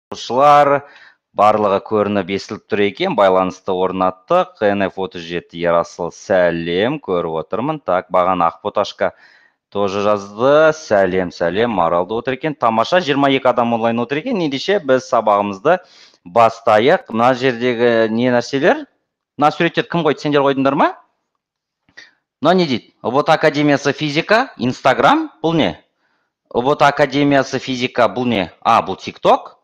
Оқушылар, барлығы көрініп естіліп тұр екен, байланысты орнаттық. НФ37 Ерасыл, сәлем, көріп отырмын. Так, бағана Ақботашка тоже жазды. Сәлем, сәлем, Маралды отыр екен. Тамаша, 22 адам онлайн отыр екен. Ендеше біз сабағымызды бастайық. Мына жердегі не нәрселер? Мына суреттерді кім қойды? Сендер қойдыңдар ма? Мына не дейді? ҰБТ Академиясы физика, Инстаграм, бұл не? ҰБТ Академиясы физика, бұл не? А, бұл ТикТок.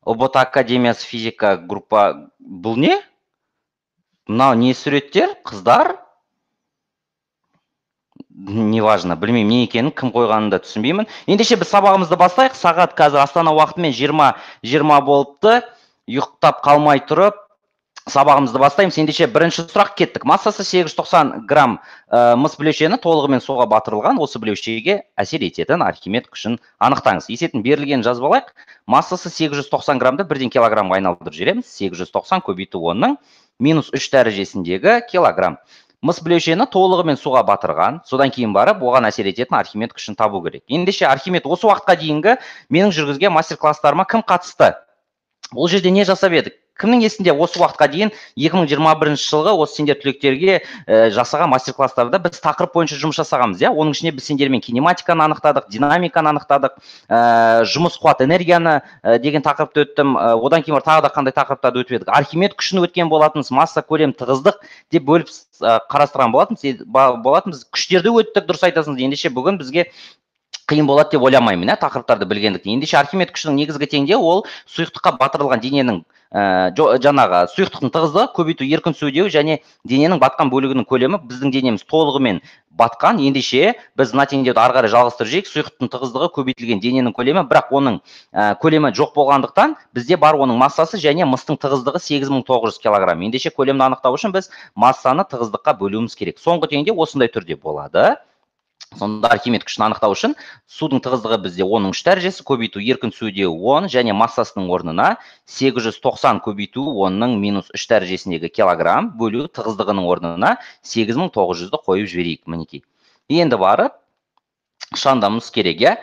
ҰБТ Академиясы физика группа, бұл не? Мынау не суреттер? Қыздар? Неважно, білмеймін не екенін, кім қойғанын да түсінбеймін. Ендеше біз сабағымызды бастайық. Сағат қазір Астана уақытымен 20:20 болыпты. Ұйықтап қалмай тұрып сабағымызды бастаймыз. Ендеше бірінші сұрақ, кеттік. Массасы 890 грамм мыс білеушені толығымен суға батырылған. Осы білеушеге әсер ететін Архимед күшін анықтаңыз. Есетін берілген жазып алайық. Массасы 890 граммды бірден килограммға айналдырып жібереміз. 890 көбейту 10-ның минус 3 дәрежесіндегі килограмм. Мыс білеушені толығымен суға батырған, содан кейін барып оған әсер ететін Архимед күшін табу керек. Ендеше Архимед, осы уақытқа дейінгі менің жүргізген мастер-класстарыма кім қатысты? Ол жерде не жасап едік? Кімнің есінде осы уақытқа дейін 2021 жылғы осы сендер түлектерге жасаған мастер-класстарда біз тақырып бойынша жұмыс жасағанбыз, иә? Оның ішінде біз сендермен кинематиканы анықтадық, динамиканы анықтадық, жұмыс қуат энергияны деген тақырыпты өттім. Одан кейін тағы да қандай тақырыптарды өтіп едік? Архимед күшін өткен болатынбыз, масса, көлем, тығыздық деп бөліп қарастырған болатынбыз. Күштерді өттік, дұрыс айтасыңыз. Ендеше бүгін бізге қиын болады деп ойламаймын, ә, тақырыптарды білгендіктен. Ендеше Архимед күшінің негізгі теңдеуі ол сұйықтыққа батырылған дененің жаңағы сұйықтықтың тығыздығы көбейту еркін түсу және дененің батқан бөлігінің көлемі. Біздің денеміз толығымен батқан. Ендеше біз мына теңдеуді ары қарай жалғастырып жіберейік. Сұйықтықтың тығыздығы көбейтілген дененің көлемі, бірақ оның көлемі жоқ болғандықтан бізде бар оның массасы және мыстың тығыздығы 8900 килограмм. Ендеше көлемді анықтау үшін біз массаны тығыздыққа бөлуіміз керек. Соңғы теңдеу осындай түрде болады. Сонда Архимед күшін анықтау үшін судың тығыздығы бізде 10-ның 3 дәрежесі көбейту еркін түсуде 10 және массасының орнына 890 көбейту 10-ның минус 3 дәрежесіндегі килограмм бөлу тығыздығының орнына 8900-ді қойып жіберейік, мінекей. Енді барып шандамыз керек, иә?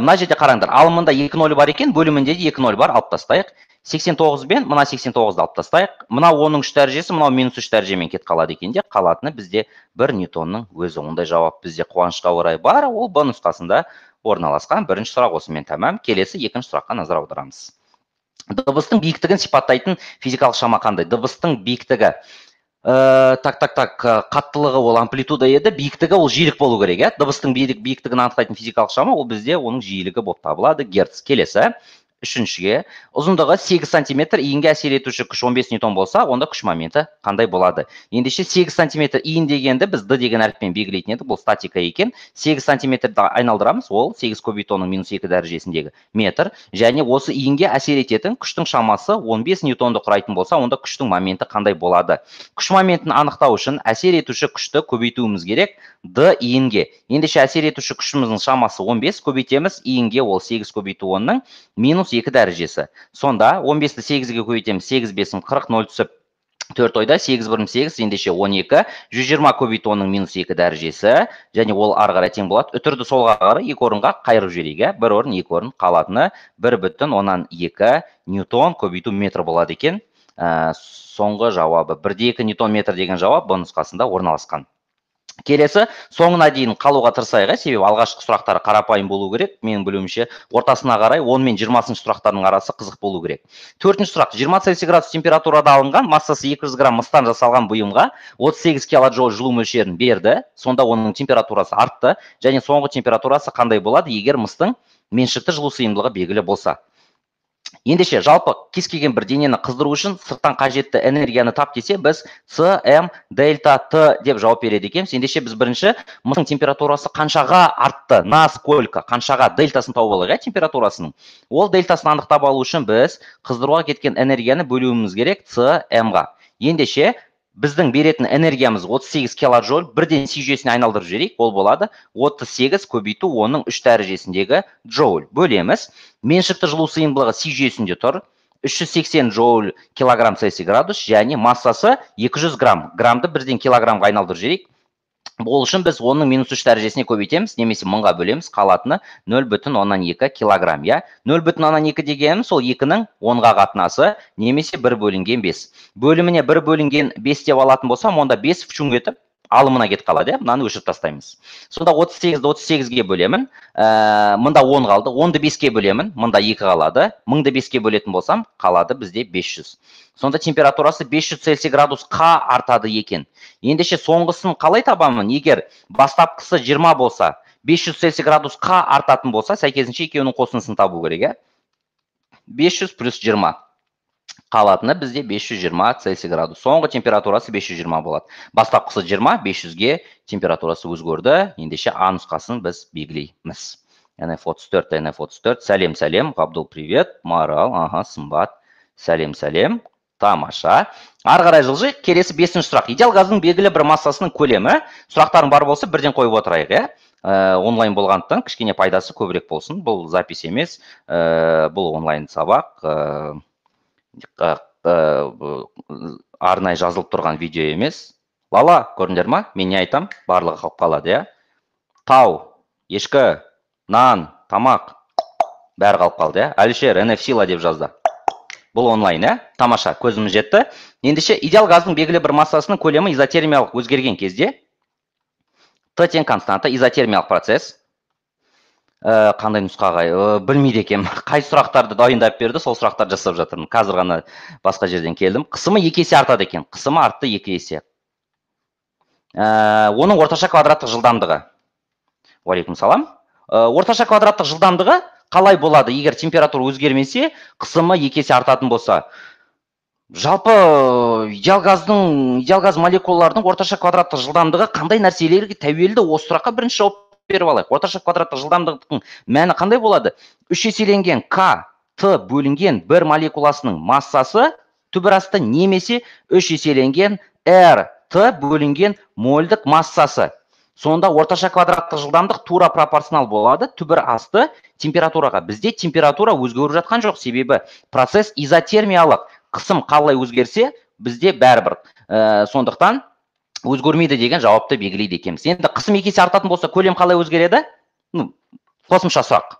Мына жерде қараңдар, алымында 2 ноль бар екен, бөлімінде де 2 ноль бар, алып тастайық. 89 бен мына 89-ды алып тастайық. Мына 10-ның 3 дәрежесі, мынау минус 3 дәрежемен кетіп қалады екен де, қалатыны бізде 1 ньютонның өзі. Ондай жауап бізде қуанышқа орай бар, ол Б нұсқасында орналасқан. Бірінші сұрақ осымен тәмам. Келесі екінші сұраққа назар аударамыз. Дыбыстың биіктігін сипаттайтын физикалық шама қандай? Дыбыстың биіктігі. Так, так, так, қаттылығы ол амплитуда еді, биіктігі ол жиілік болу керек, иә? Дыбыстың биіктігін анықтайтын физикалық шама ол бізде оның жиілігі болып табылады, герц. Келесі үшіншіге, ұзындығы 8 сантиметр иінге әсер етуші күш 15 ньютон болса, онда күш моменті қандай болады? Ендеше 8 сантиметр иін дегенді біз D деген әріппен белгілейтін едік, бұл статика екен. 8 сантиметрді айналдырамыз, ол 8 көбейту 10-ның минус 2 дәрежесіндегі метр. Және осы иінге әсер ететін күштің шамасы 15 ньютонды құрайтын болса, онда күштің моменті қандай болады? Күш моментін анықтау үшін әсер етуші күшті көбейтуіміз керек D иінге. Ендеше әсер етуші күшіміздің шамасы 15, көбейтеміз иінге, ол 8 көбейту 10-ның минус 2 дәрежесі. Сонда 15-ті 8-ге көбейтеміз, 8 бесім 40, 0 түсіп 4 ойда, 8 бірім 8, ендеше 12, 120 көбейту 10-ның минус 2 дәрежесі, және ол ары қарай тең болады. Үтірді солға қарай 2 орынға қайырып жіберейік, ә? 1 орын, 2 орын қалатыны 1,2 ньютон көбейту метр болады екен. Соңғы жауабы 1,2 ньютон метр деген жауап Б нұсқасында орналасқан. Келесі, соңына дейін қалуға тырысайық, ә? Себебі алғашқы сұрақтары қарапайым болу керек. Менің білуімше, ортасына қарай 10 мен 20 сұрақтардың арасы қызық болу керек. Төртінші сұрақ. 20 цельсий градус температурада алынған, массасы 200 грамм мыстан жасалған бұйымға 38 килоджоуль жылу мөлшерін берді. Сонда оның температурасы артты. Және соңғы температурасы қандай болады, егер мыстың меншікті жылу сыйымдылығы белгілі болса? Ендеше, жалпы кез келген бір денені қыздыру үшін сырттан қажетті энергияны тап десе, біз С, М, дельта, Т деп жауап береді екенбіз. Ендеше біз бірінші мыстың температурасы қаншаға артты, на сколько, қаншаға, дельтасын тауып алайық, ә, температурасының. Ол дельтасын анықтап алу үшін біз қыздыруға кеткен энергияны бөлуіміз керек С, М-ға. Ендеше, біздің беретін энергиямыз 38 килоджоуль, бірден Си жүйесіне айналдырып жіберейік, ол болады 38 көбейту 10-ның 3 дәрежесіндегі джоуль. Бөлеміз. Меншікті жылу сыйымдылығы Си жүйесінде тұр. 380 джоуль килограмм цельсий градус және массасы 200 грамм. Граммды бірден килограммға айналдырып жіберейік. Ол үшін біз 10-ның минус 3 дәрежесіне көбейтеміз, немесе 1000-ға бөлеміз, қалатыны 0,2 килограмм, иә? 0,2 дегеніміз сол 2-нің 10-ға қатынасы, немесе 1 бөлінген 5. Бөліміне 1 бөлінген 5 деп алатын болсам, онда 5 фчун кетіп, алымына кетіп қалады, иә? Мынаны өшіріп тастаймыз. Сонда 38-ді 38-ге бөлемін, мында 10 қалды, 10-ды 5-ке бөлемін, мында 2 қалады, 1000-ды 5-ке бөлетін болсам, қалады бізде 500. Сонда температурасы 500 Цельсий градусқа артады екен. Ендеше соңғысын қалай табамын? Егер бастапқысы 20 болса, 500 Цельсий градусқа артатын болса, сәйкесінше екеуінің қосындысын табу керек, иә? 500 плюс 20. Қалатыны бізде 520 Цельсий градус. Соңғы температурасы 520 болады. Бастапқысы 20, 500-ге температурасы өзгерді. Ендеше А нұсқасын біз белгілейміз. NF34, NF34. Сәлем, сәлем. Ғабдул, привет. Марал, аха, Сымбат. Сәлем, сәлем. Тамаша. Ары қарай жылжиық. Келесі 5-ші сұрақ. Идеал газдың белгілі бір массасының көлемі. Сұрақтарың бар болса, бірден қойып отырайық, иә? Онлайн болғандықтан кішкене пайдасы көбірек болсын. Бұл запись емес, бұл онлайн сабақ. Арнайы жазылып тұрған видео емес. Лала, көрдіңдер ма? Мен не айтам? Барлығы қалып қалады, иә? Тау, ешкі, нан, тамақ, бәрі қалып қалды, иә? Әлішер, NFC ла деп жазды. Бұл онлайн, иә? Тамаша, көзіміз жетті. Ендеше, идеал газдың белгілі бір массасының көлемі изотермиялық өзгерген кезде Т тең константа, изотермиялық процесс. Қандай нұсқаға, білмейді екенмін. Қай сұрақтарды дайындап берді, сол сұрақтарды жасап жатырмын. Қазір ғана басқа жерден келдім. Қысымы 2 есе артады екен. Қысымы артты 2 есе. Оның орташа квадраттық жылдамдығы. Уалейкум салам. Орташа квадраттық жылдамдығы қалай болады, егер температура өзгермесе, қысымы 2 есе артатын болса? Жалпы идеал газ молекулаларының орташа квадраттық жылдамдығы қандай нәрселерге тәуелді? Осы сұраққа бірінші жауап беріп алайық. Орташа квадраттық жылдамдықтың мәні қандай болады? 3 еселенген К Т бөлінген бір молекуласының массасы түбір асты немесе 3 еселенген Р Т бөлінген мольдік массасы. Сонда орташа квадраттық жылдамдық тура пропорционал болады түбір асты температураға. Бізде температура өзгеріп жатқан жоқ, себебі процесс изотермиялық. Қысым қалай өзгерсе, бізде бәрібір. Сондықтан өзгермейді деген жауапты белгілейді екенбіз. Енді қысым 2 есе артатын болса, көлем қалай өзгереді? Қосымша сұрақ.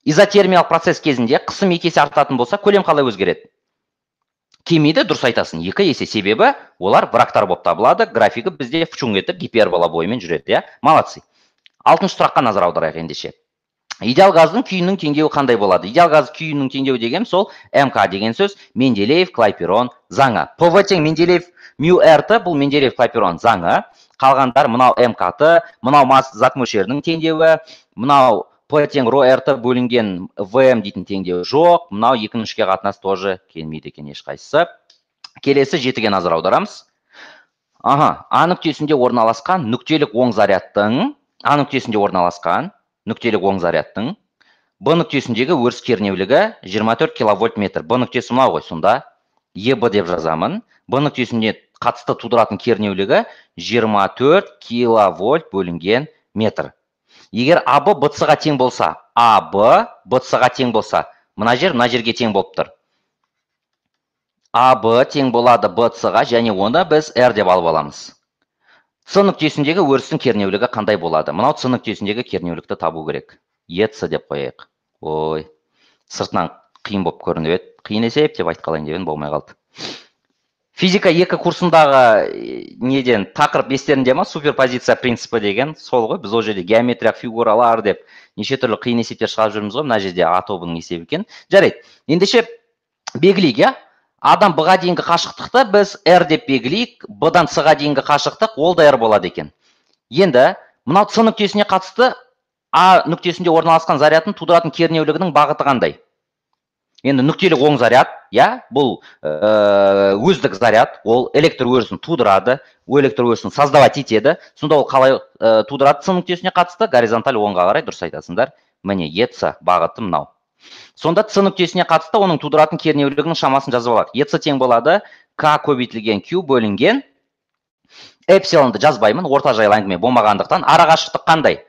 Изотермиялық процесс кезінде қысым 2 есе артатын болса, көлем қалай өзгереді? Кемиді, дұрыс айтасың, 2 есе, себебі олар врактар болып табылады. Графигі бізде фчун етіп гипербола бойымен жүреді, иә? Молодцы. 6-шы сұраққа назар аударайық ендеше. Идеал газдың күйінің теңдеуі қандай болады? Идеал газ күйінің теңдеуі деген сол МК деген сөз, Менделеев Клайперон заңы. ПВ тең Менделеев мю РТ, бұл Менделеев Клайперон заңы. Қалғандар мынау МКТ, мынау масса зат мөлшерінің теңдеуі, мынау П тең ро РТ бөлінген ВМ дейтін теңдеуі жоқ, мынау екінің үшке қатынас тоже келмейді екен ешқайсысы. Келесі 7-ге назар аударамыз. Аха, А нүктесінде орналасқан нүктелік оң зарядтың, А нүктесінде орналасқан нүктелік оң зарядтың Б нүктесіндегі өріс кернеулігі 24 киловольт метр. Б нүктесі мынау ғой, сонда ЕБ деп жазамын. Б нүктесіне қатысты тудыратын кернеулігі 24 киловольт бөлінген метр. Егер АБ БЦ-ға тең болса, АБ БЦ-ға тең болса, мына жер мына жерге тең болып тұр. АБ тең болады БЦ-ға, және оны біз R деп алып аламыз. С нүктесіндегі өрістің кернеулігі қандай болады? Мынау С нүктесіндегі кернеулікті табу керек. ЕЦ деп қояйық. Ой, сыртынан қиын болып көрініп еді. Қиын есеп деп айтып қалайын деген болмай қалды. Физика 2 курсындағы неден тақырып естерінде ма? Суперпозиция принципі деген сол ғой. Біз ол жерде геометриялық фигуралар деп неше түрлі қиын есептер шығарып жүрміз ғой. Мына жерде А тобының есебі екен. Жарайды. Ендеше белгілейік, иә? Адан Б-ға дейінгі қашықтықты біз R деп белгілейік. Б-дан С-ға дейінгі қашықтық ол да R болады екен. Енді мынау С нүктесіне қатысты А нүктесінде орналасқан зарядтың тудыратын кернеулігінің бағыты қандай? Енді нүктелік оң заряд, иә, бұл өздік заряд, ол электр өрісін тудырады, электр өрісін создавать етеді. Сонда ол қалай тудырады С нүктесіне қатысты? Горизонталь оңға қарай, дұрыс айтасыңдар. Міне ЕЦ бағыты мынау. Сонда С нүктесіне қатысты оның тудыратын кернеулігінің шамасын жазып алайық. ЕЦ тең болады К көбейтілген Q бөлінген эпсилонды жазбаймын, орта жайлы әңгіме болмағандықтан. Арақашықтық қандай?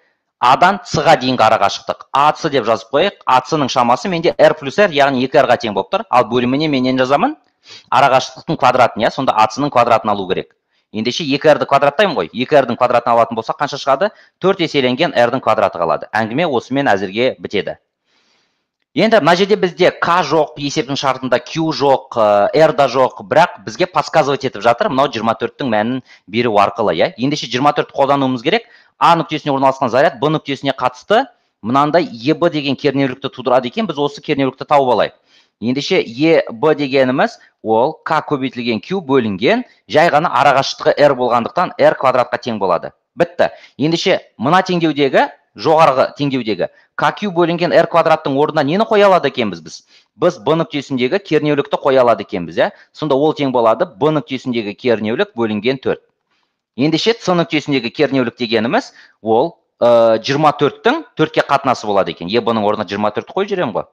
А-дан С-ға дейінгі арақашықтық. АЦ деп жазып қояйық. АЦ-ның шамасы менде R плюс R, яғни 2R-ға тең болып тұр. Ал бөліміне мен нені жазамын? Арақашықтықтың квадратын, иә? Сонда АЦ-ның квадратын алу керек. Ендеше 2r-ді квадраттаймын ғой. 2r-дің квадратын алатын болсақ қанша шығады? 4 еселенген r-дің квадраты қалады. Әңгіме осымен әзірге бітеді. Енді мына жерде бізде К жоқ, есептің шартында Q жоқ, R да жоқ, бірақ бізге подсказывать етіп жатыр мынау 24-тің мәнін беру арқылы, иә. Ендеше 24 қолдануымыз керек. А нүктесіне орналасқан заряд Б нүктесіне қатысты мынандай ЕБ деген кернеулікті тудырады екен, біз осы кернеулікті тауып алайық. Ендеше ЕБ дегеніміз ол К көбейтілген Q бөлінген жай ғана арақашықтығы R болғандықтан R квадратқа тең болады. Бітті. Ендеше мына теңдеудегі, жоғарғы теңдеудегі КQ бөлінген R квадраттың орнына нені қоя алады екенбіз біз? Біз Б нүктесіндегі кернеулікті қоя алады екенбіз, иә? Сонда ол тең болады Б нүктесіндегі кернеулік бөлінген 4. Ендеше С нүктесіндегі кернеулік дегеніміз ол 24-тің 4-ке қатынасы болады екен. ЕБ-ның орнына 24 қойып жіберемін ғой.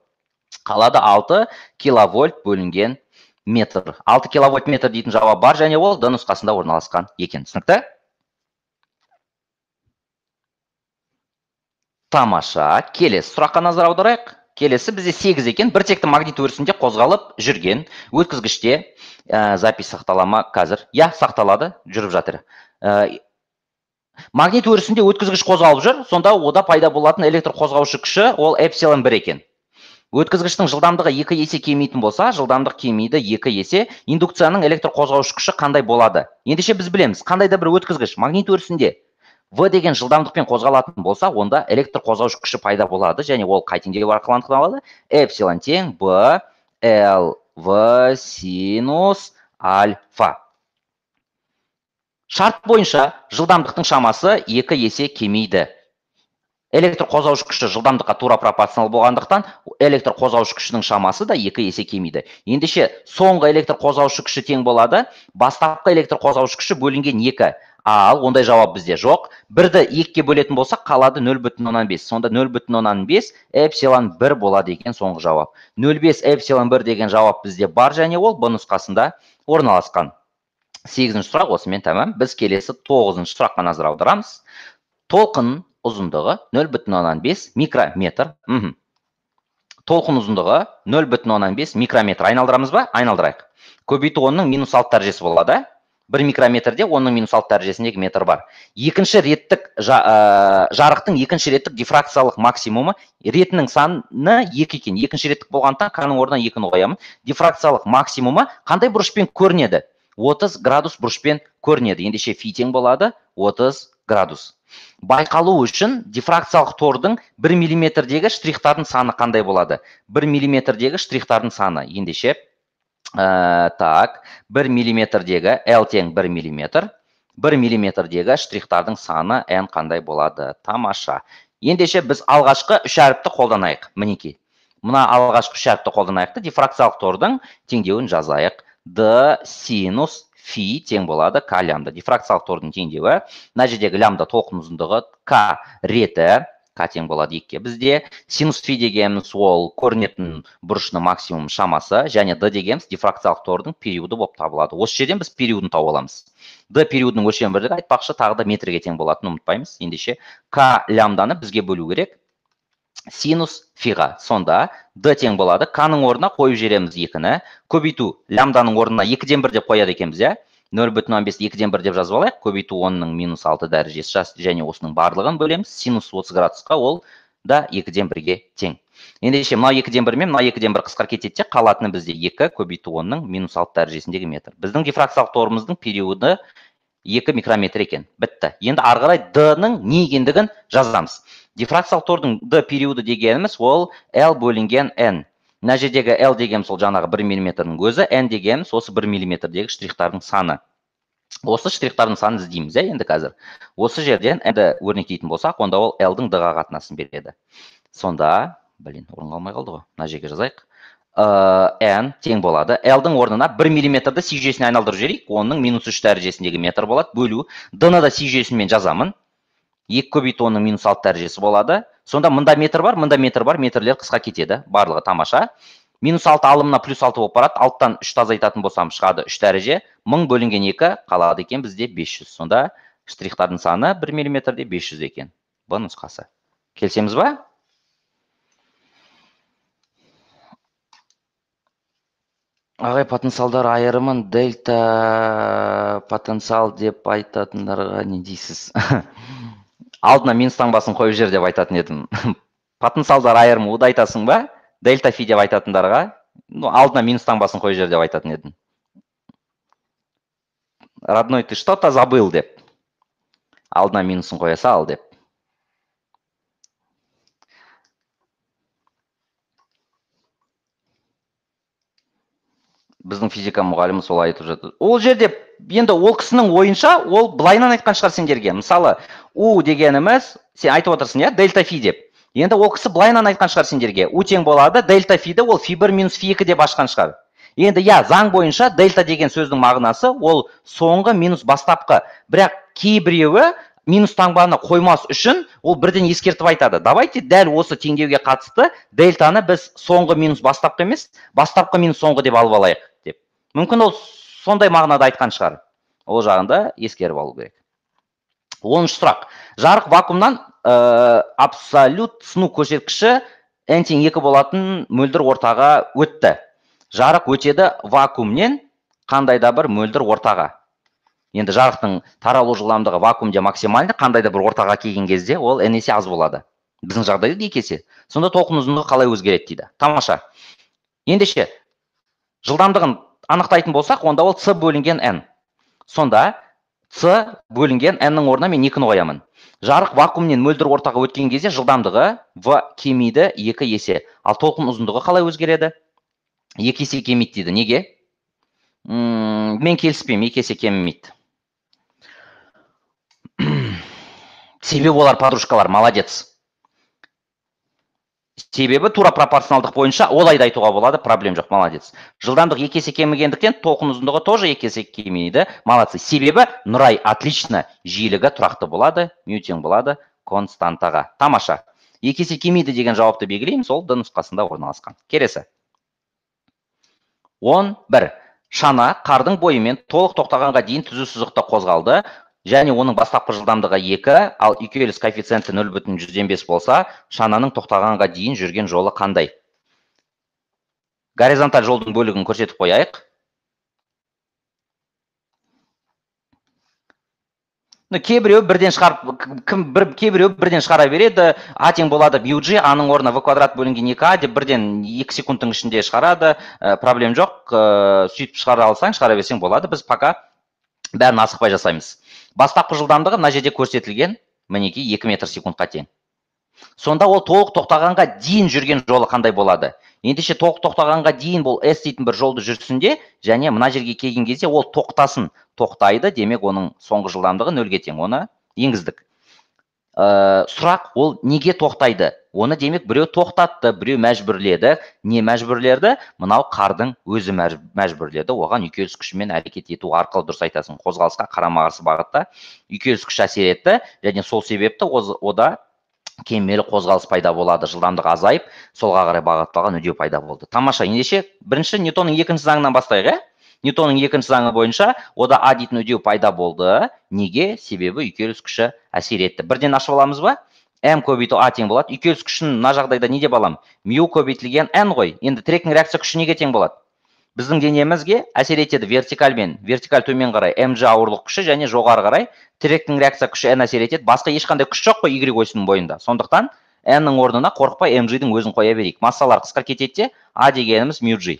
Қалады 6 киловольт бөлінген метр. 6 киловольт метр дейтін жауап бар және ол Д нұсқасында орналасқан екен. Түсінікті? Тамаша. Келесі сұраққа назар аударайық. Келесі бізде 8 екен. Бір текті магнит өрісінде қозғалып жүрген өткізгіште запись сақтала ма қазір? Я, сақталады, жүріп жатыр. Магнит өрісінде өткізгіш қозғалып жүр, сонда ода пайда болатын электр қозғаушы күші ол эпсилон 1 екен. Өткізгіштің жылдамдығы 2 есе кемитін болса, жылдамдық кемиді 2 есе, индукцияның электр қозғаушы күші қандай болады? Ендеше біз білеміз, қандай да бір өткізгіш магнит өрісінде В деген жылдамдықпен қозғалатын болса, онда электр қозғаушы күші пайда болады және ол қай теңдеу арқылы анықталады? Эпсилон тең Б Л В синус альфа. Шарт бойынша жылдамдықтың шамасы 2 есе кемиді. Электр қозғаушы күші жылдамдыққа тура пропорционал болғандықтан, электр қозғаушы күшінің шамасы да 2 есе кемиді. Ендеше соңғы электр қозғаушы күші тең болады, бастапқы электр қозғаушы күші бөлінген 2. Ал ондай жауап бізде жоқ. 1-ді 2-ге бөлетін болсақ, қалады 0,5. Сонда 0,5 эпсилон 1 болады екен соңғы жауап. 0,5 эпсилон 1 деген жауап бізде бар және ол Б нұсқасында орналасқан. 8-ші сұрақ осымен тәмам. Біз келесі 9-шы сұраққа назар аударамыз. Толқын ұзындығы 0,5 микрометр. Толқын ұзындығы 0,5 микрометр. Айналдырамыз ба? Айналдырайық. Көбейту 10-ның минус 6 дәрежесі болады. 1 микрометрде 10-ның минус 6 дәрежесіндегі метр бар. Екінші реттік жарықтың екінші реттік дифракциялық максимумы ретінің саны 2 екен. Екінші реттік болғандықтан К-ның орнына 2-ні қоямын. Дифракциялық максимумы қандай бұрышпен көрінеді? 30 градус бұрышпен көрінеді. Ендеше фи тең болады 30 градус. Байқалу үшін дифракциялық тордың 1 миллиметрдегі штрихтардың саны қандай болады? 1 миллиметрдегі штрихтардың саны. Ендеше так, 1 миллиметрдегі L тең 1 миллиметр, 1 миллиметрдегі штрихтардың саны N қандай болады? Тамаша. Ендеше біз алғашқы үш әріпті қолданайық. Мінекей. Мына алғашқы үш әріпті қолданайық та дифракциялық тордың теңдеуін жазайық. D синус фи тең болады К лямбда. Дифракциялық тордың теңдеуі. Мына жердегі лямбда толқын ұзындығы, К реті, К тең болады 2-ге. Бізде синус фи дегеніміз ол көрінетін бұрышының максимум шамасы, және D дегеніміз дифракциялық тордың периоды болып табылады. Осы жерден біз периодын тауып аламыз. D периодының өлшем бірлігі айтпақшы тағы да метрге тең болатынын ұмытпаймыз. Ендеше К лямбданы бізге бөлу керек синус фиға. Сонда D тең болады. К-ның орнына қойып жібереміз 2-ні. Көбейту лямбданың орнына 2-ден 1 деп қояды екенбіз, иә? 0,5 2-ден 1 деп жазып алайық. Көбейту 10-ның минус 6 дәрежесі және осының барлығын бөлеміз. Синус 30 градусқа ол да 2-ден 1-ге тең. Ендеше мынау 2-ден 1 мен мынау 2-ден 1 қысқарып кетеді де, қалатыны бізде 2 көбейту 10-ның минус 6 дәрежесіндегі метр. Біздің дифракциялық торымыздың периоды 2 микрометр екен. Бітті. Енді ары қарай D-ның не екендігін жазамыз. Дифракциялық тордың D периоды дегеніміз ол L бөлінген N. Мына жердегі L дегеніміз ол жаңағы 1 миллиметрдің өзі, N дегеніміз осы 1 миллиметрдегі штрихтардың саны. Осы штрихтардың санын іздейміз, енді қазір. Осы жерден N-ді өрнектейтін болсақ, онда ол L-дің D-ға қатынасын береді. Сонда, блин, орын қалмай қалды ғой. Мына жерге жазайық. N тең болады. L-дің орнына 1 миллиметрді си жүйесіне айналдырып жіберейік. 10-ның минус 3 дәрежесіндегі метр болады. Бөлу. D-ны да си жүйесімен жазамын. 2 көбейту 10-ның минус 6 дәрежесі болады. Сонда мында метр бар, мында метр бар, метрлер қысқа кетеді. Барлығы тамаша. Минус 6 алымына плюс 6 болып барады. 6-тан 3 азайтатын болсам шығады 3 дәреже. 1000 бөлінген 2 қалады екен бізде 500. Сонда штрихтардың саны 1 миллиметрде 500 екен. Б нұсқасы. Келісеміз ба? Ағай, потенциалдар айырымын дельта потенциал деп айтатындарға не дейсіз? Алдына минус таңбасын қойып жер деп айтатын едім. Потенциалдар айырымы уды айтасың ба? Дельта фи деп айтатындарға, ну, алдына минус таңбасын қойып жер деп айтатын едім. Родной, ты что-то забыл деп. Алдына минусын қоя сал деп. Біздің физика мұғалімі солай айтып жатыр. Ол жерде енді ол кісінің ойынша, ол былайынан айтқан шығар сендерге. Мысалы, У дегеніміз, сен айтып отырсың, иә, дельта фи деп. Енді ол кісі былайынан айтқан шығар сендерге. У тең болады, дельта фиді ол фи 1 минус фи 2 деп ашқан шығар. Енді иә, заң бойынша дельта деген сөздің мағынасы ол соңғы минус бастапқы. Бірақ кейбіреуі минус таңбаны қоймас үшін ол бірден ескертіп айтады. Давайте дәл осы теңдеуге қатысты дельтаны біз соңғы минус бастапқы емес, бастапқы минус соңғы деп алып алайық деп. Мүмкін ол сондай мағынада айтқан шығар. Ол жағында ескеріп алу керек. 10-шы сұрақ. Жарық вакуумнан абсолют сыну көрсеткіші n тең 2 болатын мөлдір ортаға өтті. Жарық өтеді вакуумнен қандай да бір мөлдір ортаға. Енді жарықтың таралу жылдамдығы вакуумде максимальды, қандай да бір ортаға келген кезде ол n есе аз болады. Біздің жағдайда 2 есе. Сонда толқын ұзындығы қалай өзгереді дейді. Тамаша. Ендеше жылдамдығын анықтайтын болсақ, онда ол c бөлінген n. Сонда c бөлінген n-нің орнына мен 2-ні қоямын. Жарық вакуумнен мөлдір ортаға өткен кезде жылдамдығы v кемиді 2 есе. Ал толқын ұзындығы қалай өзгереді? 2 есе кемиді дейді. Неге? Мен келіспеймін, 2 есе кемімейді. Себебі олар подружкалар, молодец. Себебі тура пропорционалдық бойынша олай да айтуға болады, проблем жоқ, молодец. Жылдамдық 2 есе кемігендіктен толқын ұзындығы тоже 2 есе кемиді, молодцы. Себебі нұрай отлично, жиілігі тұрақты болады, мю тең болады константаға. Тамаша. 2 есе кемиді деген жауапты белгілейміз, ол Д нұсқасында орналасқан. Келесі. 11. Шана қардың бойымен толық тоқтағанға дейін түзу сызықта қозғалды. Және оның бастапқы жылдамдығы 2, ал үйкеліс коэффициенті 0,5 болса, шананың тоқтағанға дейін жүрген жолы қандай? Горизонталь жолдың бөлігін көрсетіп қояйық. Кейбіреуі бірден шығарып, кейбіреуі бірден шығара береді. А тең болады мю g, А-ның орнына в квадрат бөлінген 2а деп бірден 2 секундтың ішінде шығарады. Проблем жоқ. Сөйтіп шығара алсаң, шығара берсең болады. Біз пока бәрін асықпай жасаймыз. Бастапқы жылдамдығы мына жерде көрсетілген, мінекей 2 метр секундқа тең. Сонда ол толық тоқтағанға дейін жүрген жолы қандай болады? Ендеше толық тоқтағанға дейін бұл S дейтін бір жолды жүрсін де, және мына жерге келген кезде ол тоқтасын, тоқтайды, демек оның соңғы жылдамдығы 0-ге тең, оны енгіздік. Сұрақ, ол неге тоқтайды? Оны демек біреу тоқтатты, біреу мәжбүрледі. Не мәжбүрледі? Мынау қардың өзі мәжбүрледі. Оған үйкеліс күшімен әрекет ету арқылы, дұрыс айтасың, қозғалысқа қарама-қарсы бағытта үйкеліс күші әсер етті, және сол себепті ода кемелі қозғалыс пайда болады, жылдамдық азайып, солға қарай бағытталған үдеу пайда болды. Тамаша. Ендеше бірінші Ньютонның екінші заңынан бастайық, ә? Ньютонның екінші заңы бойынша ода А дейтін үдеу пайда болды. Неге? Себебі үйкеліс күші әсер етті. Бірден ашып аламыз ба? М көбейту А тең болады. Үйкеліс күшін мына жағдайда не деп аламын? Мю көбейтілген N ғой. Енді тіректің реакция күші неге тең болады? Біздің денемізге әсер етеді вертикальмен. Вертикаль төмен қарай mg ауырлық күші және жоғары қарай тіректің реакция күші N әсер етеді. Басқа ешқандай күш жоқ қой Y осінің бойында. Сондықтан N-нің орнына қорықпай mg-дің өзін қоя берейік. Массалар қысқа кетеді де, А дегеніміз мю g.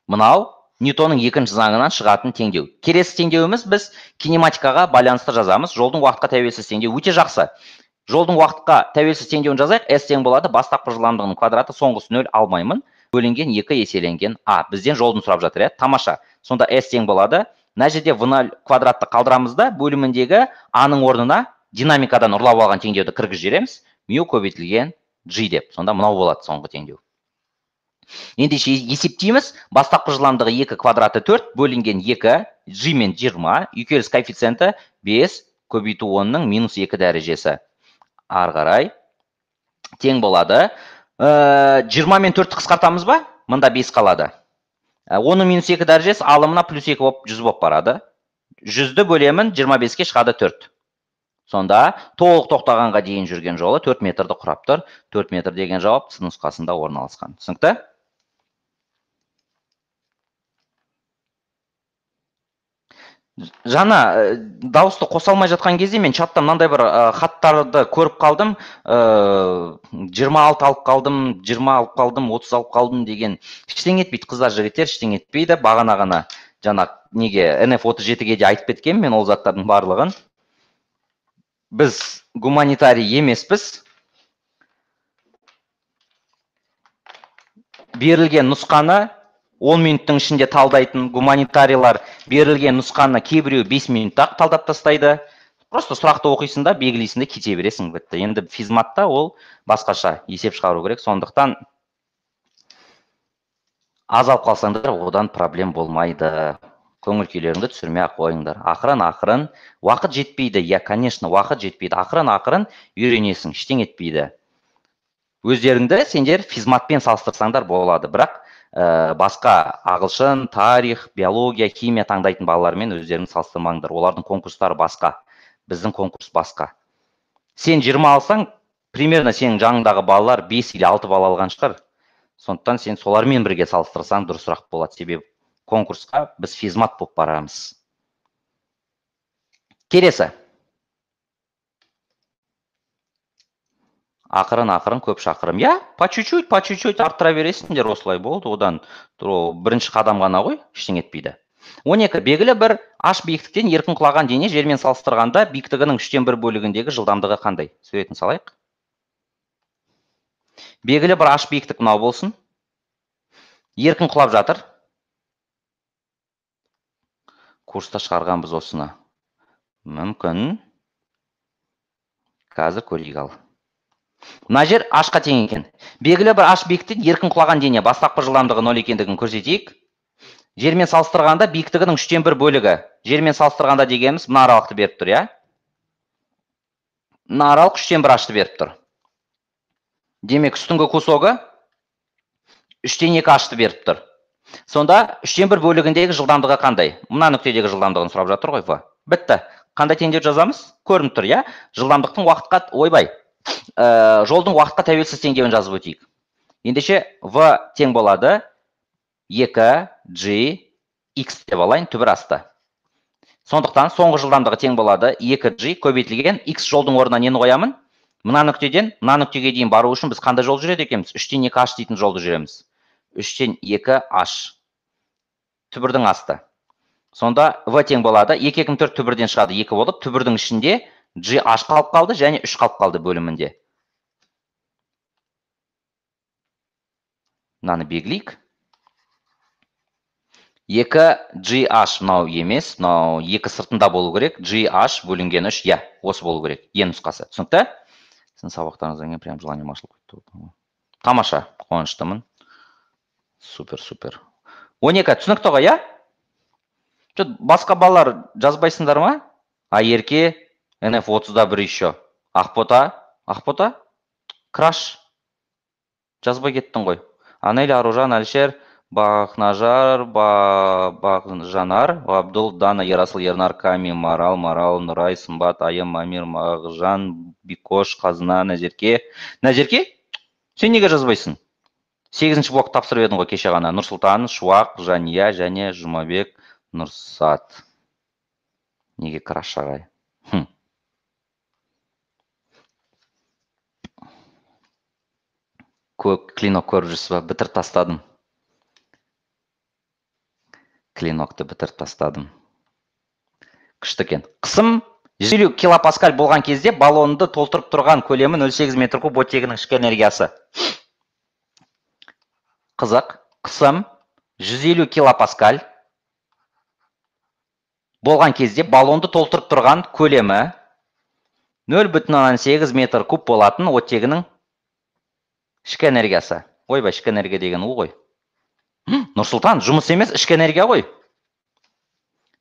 Мынау Ньютонның екінші заңынан шығатын теңдеу. Келесі теңдеуіміз біз кинематикаға байланысты жазамыз. Жолдың уақытқа тәуелсіз теңдеу өте жақсы. Жолдың уақытқа тәуелсіз теңдеуін жазайық. S тең болады бастапқы жылдамдығының квадраты, соңғысы 0 алмаймын, бөлінген 2 еселенген А. Бізден жолдың сұрап жатыр, иә? Тамаша. Сонда S тең болады. Мына жерде V0 квадратты қалдырамыз да, бөліміндегі А-ның орнына динамикадан ұрлап алған теңдеуді кіргізіп жібереміз. Мю көбейтілген G деп. Сонда мынау болады соңғы теңдеу. Ендеше есептейміз. Бастапқы жылдамдығы 2 квадраты 4 бөлінген 2, G мен 20, үйкеліс коэффициенті 5 көбейту 10-ның минус 2 дәрежесі. Ары қарай тең болады. 20 мен 4-ті қысқартамыз ба? Мында 5 қалады. 10-ның минус 2 дәрежесі алымына плюс 2 болып 100 болып барады. 100-ді бөлемін, 25-ке шығады 4. Сонда толық тоқтағанға дейін жүрген жолы 4 метрді құрап тұр. 4 метр деген жауап С нұсқасында орналасқан. Түсінікті? Жаңа дауысты қоса алмай жатқан кезде мен чатта мынандай бір хаттарды көріп қалдым. 26 алып қалдым, 20 алып қалдым, 30 алып қалдым деген. Ештеңе етпейді, қыздар, жігіттер, ештеңе етпейді. Бағана ғана жаңа неге NF 37-ге де айтып кеткенмін мен ол заттардың барлығын. Біз гуманитарий емеспіз. Берілген нұсқаны 10 минуттың ішінде талдайтын гуманитарийлар берілген нұсқаны кейбіреуі 5 минутта-ақ талдап тастайды. Просто сұрақты оқисың да, белгілейсің де, кете бересің, бітті. Енді физматта ол басқаша есеп шығару керек. Сондықтан аз алып қалсаңдар, одан проблем болмайды. Көңіл күйлеріңді түсірмей-ақ қойыңдар. Ақырын-ақырын уақыт жетпейді. Я, конечно, уақыт жетпейді. Ақырын-ақырын үйренесің, ештеңе етпейді. Өздеріңді сендер физматпен салыстырсаңдар болады. Бірақ басқа ағылшын, тарих, биология, химия таңдайтын балалармен өздеріңді салыстырмаңдар. Олардың конкурстары басқа, біздің конкурс басқа. Сен 20 алсаң, примерно сенің жаныңдағы балалар 5 или 6 бал алған шығар. Сондықтан сен солармен бірге салыстырсаң дұрысырақ болады. Себебі конкурсқа біз физмат болып барамыз. Келесі. Ақырын-ақырын көп шақырым. Я, по чуть-чуть, по чуть-чуть арттыра бересіңдер, осылай болды. Одан бірінші қадам ғана ғой, ештеңе етпейді. 12. Белгілі бір аш биіктіктен еркін құлаған дене жермен салыстырғанда биіктігінің 1/3 бөлігіндегі жылдамдығы қандай? Суретін салайық. Белгілі бір аш биіктік мынау болсын. Еркін құлап жатыр. Курста шығарғанбыз осыны. Мүмкін. Қазір көрейік ал. Мына жер ашқа тең екен. Белгілі бір аш биіктіктен еркін құлаған дене бастапқы жылдамдығы 0 екендігін көрсетейік. Жермен салыстырғанда биіктігінің 1/3 бөлігі. Жермен салыстырғанда дегеніміз мына аралықты беріп тұр, иә? Мына аралық 1/3 ашты беріп тұр. Демек, үстіңгі кусогы 2/3 ашты беріп тұр. Сонда 1/3 бөлігіндегі жылдамдығы қандай? Мына нүктедегі жылдамдығын сұрап жатыр ғой, В. Бітті. Қандай теңдеу жазамыз? Көрініп тұр, иә? Жылдамдықтың уақытқа, ойбай, жолдың уақытқа тәуелсіз теңдеуін жазып өтейік. Ендеше В тең болады 2 G X деп алайын, түбір асты. Сондықтан соңғы жылдамдығы тең болады 2 G көбейтілген X жолдың орнына нені қоямын? Мына нүктеден мына нүктеге дейін бару үшін біз қандай жол жүреді екенбіз? 3-2 H дейтін жолды жүреміз. 3-2 H түбірдің асты. Сонда В тең болады 2 2 4 түбірден шығады 2 болып, түбірдің ішінде G H қалып қалды және 3 қалып қалды бөлімінде. Мынаны белгілейік. 2 G H мынау емес, мынау 2 сыртында болу керек. G H бөлінген 3, иә, осы болу керек. Е нұсқасы. Түсінікті? Сіздің сабақтарыңыздан кейін прям желанием ашылып кетті. Тамаша, қуаныштымын. Супер, супер. 12 түсінікті ғой, иә? Басқа балалар жазбайсыңдар ма? Айерке, NF 31 еще. Ақбота, Ақбота, Краш. Жазбай кеттің ғой. Анель, Аружан, Әлішер, Бақнажар, Бақжанар, Абдул, Дана, Ерасыл, Ернар, Ками, Марал, Марал, Нұрай, Сымбат, Айым, Амир, Мағжан, Бикош, Қазына, Назерке. Назерке, сен неге жазбайсың? 8-ші блок тапсырып едің ғой кеше ғана. Нұрсұлтан, Шуақ, Жания және Жұмабек, Нұрсат. Неге Краш ағай? Көк клинок көріп жүрсіз ба? Бітіріп тастадым. Клинокты бітіріп тастадым. Күшті екен. Қысым 150 килопаскаль болған кезде баллонды толтырып тұрған көлемі 0,8 метр куб оттегінің ішкі энергиясы. Қызық. Қысым 150 килопаскаль болған кезде баллонды толтырып тұрған көлемі 0,8 метр куб болатын оттегінің ішкі энергиясы. Ойбай, ішкі энергия деген у ғой. Нұрсұлтан, жұмыс емес, ішкі энергия ғой.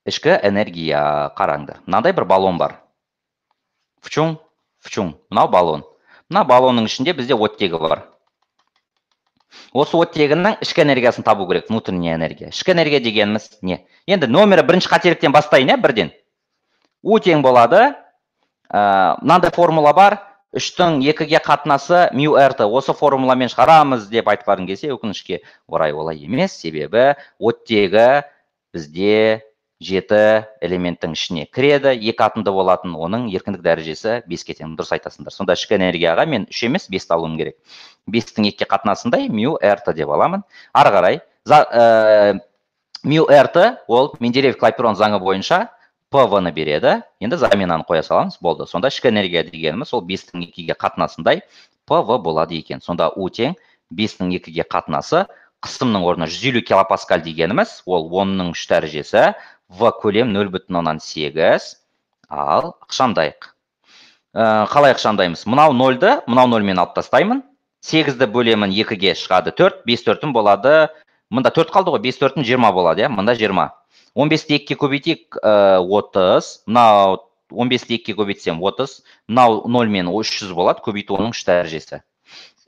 Ішкі энергия, қараңдар. Мынандай бір баллон бар. Фчун, фчун. Мынау баллон. Мына баллонның ішінде бізде оттегі бар. Осы оттегінің ішкі энергиясын табу керек, внутренняя энергия. Ішкі энергия дегеніміз не? Енді номері бірінші қателіктен бастайын, ә, бірден. У тең болады. Мынандай формула бар. 3-тің 2-ге қатынасы μ РТ. Осы формуламен шығарамыз деп айтқарың келсе, өкінішке орай олай емес. Себебі оттегі бізде 7 элементтің ішіне кіреді, 2 атомды болатын, оның еркіндік дәрежесі 5-ке тең. Дұрыс айтасыңдар. Сонда ішкі энергияға мен 3 емес 5-ті алуым керек. 5-тің 2-ге қатынасындай мю РТ деп аламын. Ары қарай мю РТ ол Менделеев-Клапейрон заңы бойынша ПВ-ны береді. Енді заменаны қоя саламыз, болды. Сонда ішкі энергия дегеніміз ол 5-тің 2-ге қатынасындай ПВ болады екен. Сонда У тең 5-тің 2-ге қатынасы, қысымның орнына 150 килопаскаль дегеніміз ол 10-ның 3 дәрежесі, В көлем 0,8. Ал ықшамдайық. Қалай ықшамдаймыз? Мынау 0-ді, мынау 0-мен алып тастаймын. 8-ді бөлемін 2-ге шығады 4, 5 4-ім болады. Мында 4 қалды ғой, 5 4-ім 20 болады, иә? Мында 20. 15-ті 2-ге көбейтейік, 30. Мынау 15-ті 2-ге көбейтсем 30. Мынау 0-мен 300 болады, көбейту оның 3 дәрежесі.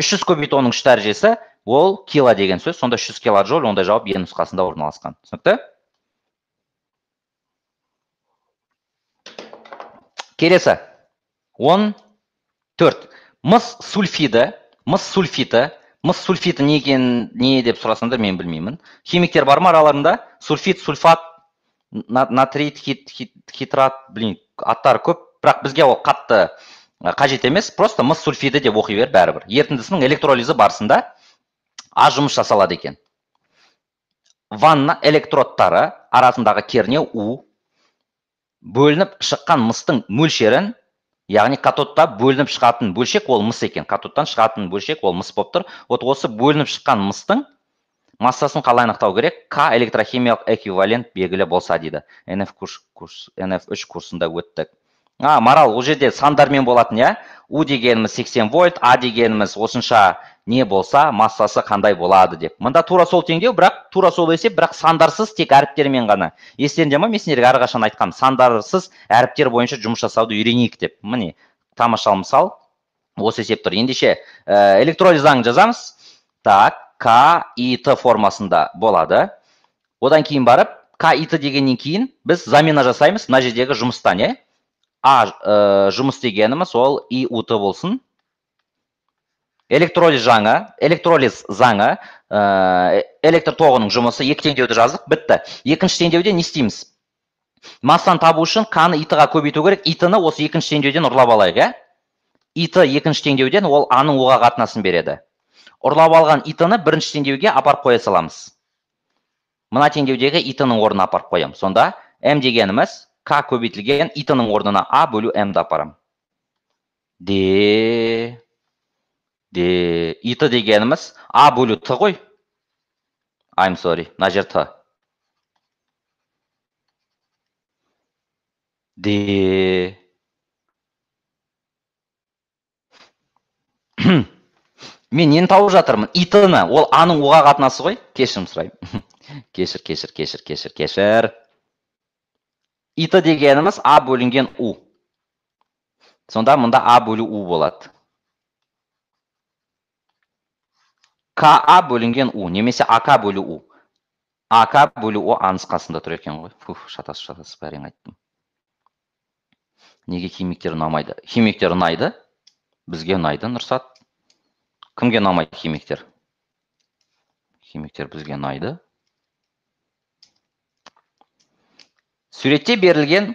300 көбейту оның 3 дәрежесі ол кило деген сөз. Сонда 300 килоджоуль, ондай жауап Е нұсқасында орналасқан. Түсінікті? Келесі. 14. Мыс сульфиді, мыс сульфиті, мыс сульфиті не екен, не деп сұрасаңдар мен білмеймін. Химиктер бар ма араларында? Сульфид, сульфат, натрит, хитрат, блин, аттары көп, бірақ бізге ол қатты қажет емес. Просто мыс сульфиді деп оқи бер бәрібір. Ерітіндісінің электролизі барысында аз жұмыс жасалады екен. Ванна электродтары арасындағы кернеу У бөлініп шыққан мыстың мөлшерін, яғни катодта бөлініп шығатын бөлшек ол мыс екен. Катодтан шығатын бөлшек ол мыс болып тұр. Вот осы бөлініп шыққан мыстың массасын қалай анықтау керек? К электрохимиялық эквивалент белгілі болса дейді. NF3 курсында өттік. Марал, ол жерде сандармен болатын, иә? У дегеніміз 80 вольт, А дегеніміз осынша не болса, массасы қандай болады деп. Мында тура сол теңдеу, бірақ тура сол есеп, бірақ сандарсыз, тек әріптермен ғана. Естеріңде ма, мен сендерге әрқашан айтқам, сандарсыз әріптер бойынша жұмыс жасауды үйренейік деп. Міне, тамаша мысал, осы есеп тұр. Ендеше, электролиз заңын жазамыз. Так, К, И, Т формасында болады. Одан кейін барып, К, И, Т дегеннен кейін біз замена жасаймыз мына жердегі жұмыстан, иә? А жұмыс дегеніміз ол И, У, Т болсын. Электролиз заңы, электролиз заңы, электр тоғының жұмысы, екі теңдеуді жаздық, бітті. Екінші теңдеуде не істейміз? Массаны табу үшін К-ны И, Т-ға көбейту керек. И, Т-ны осы екінші теңдеуден ұрлап алайық, иә? И, Т екінші теңдеуден ол А-ның У-ға қатынасын береді. Ұрлап алған И, Т-ны бірінші теңдеуге апарып қоя саламыз. Мына теңдеудегі И, Т-ның орнына апарып қоямын. Сонда М дегеніміз К көбейтілген И, Т-ның орнына А бөлу М-ді апарам. Д, Д, И, Т дегеніміз А бөлу Т ғой. I'm sorry, мына жер Т. Д. Мен нені тауып жатырмын? И, Т-ны, ол А-ның У-ға қатынасы ғой. Кешірім сұраймын. Кешір, кешір, кешір, кешір, кешір. И, Т дегеніміз А бөлінген У. Сонда мұнда А бөлу У болады. КА бөлінген У, немесе АК бөлу У. АК бөлу У А нұсқасында тұр екен ғой. Фуф, шатасып әрең айттым. Неге химиктер ұнамайды? Химиктер ұнайды. Бізге ұнайды, Нұрсат. Кімге ұнамайды химиктер? Химиктер бізге ұнайды. Суретте берілген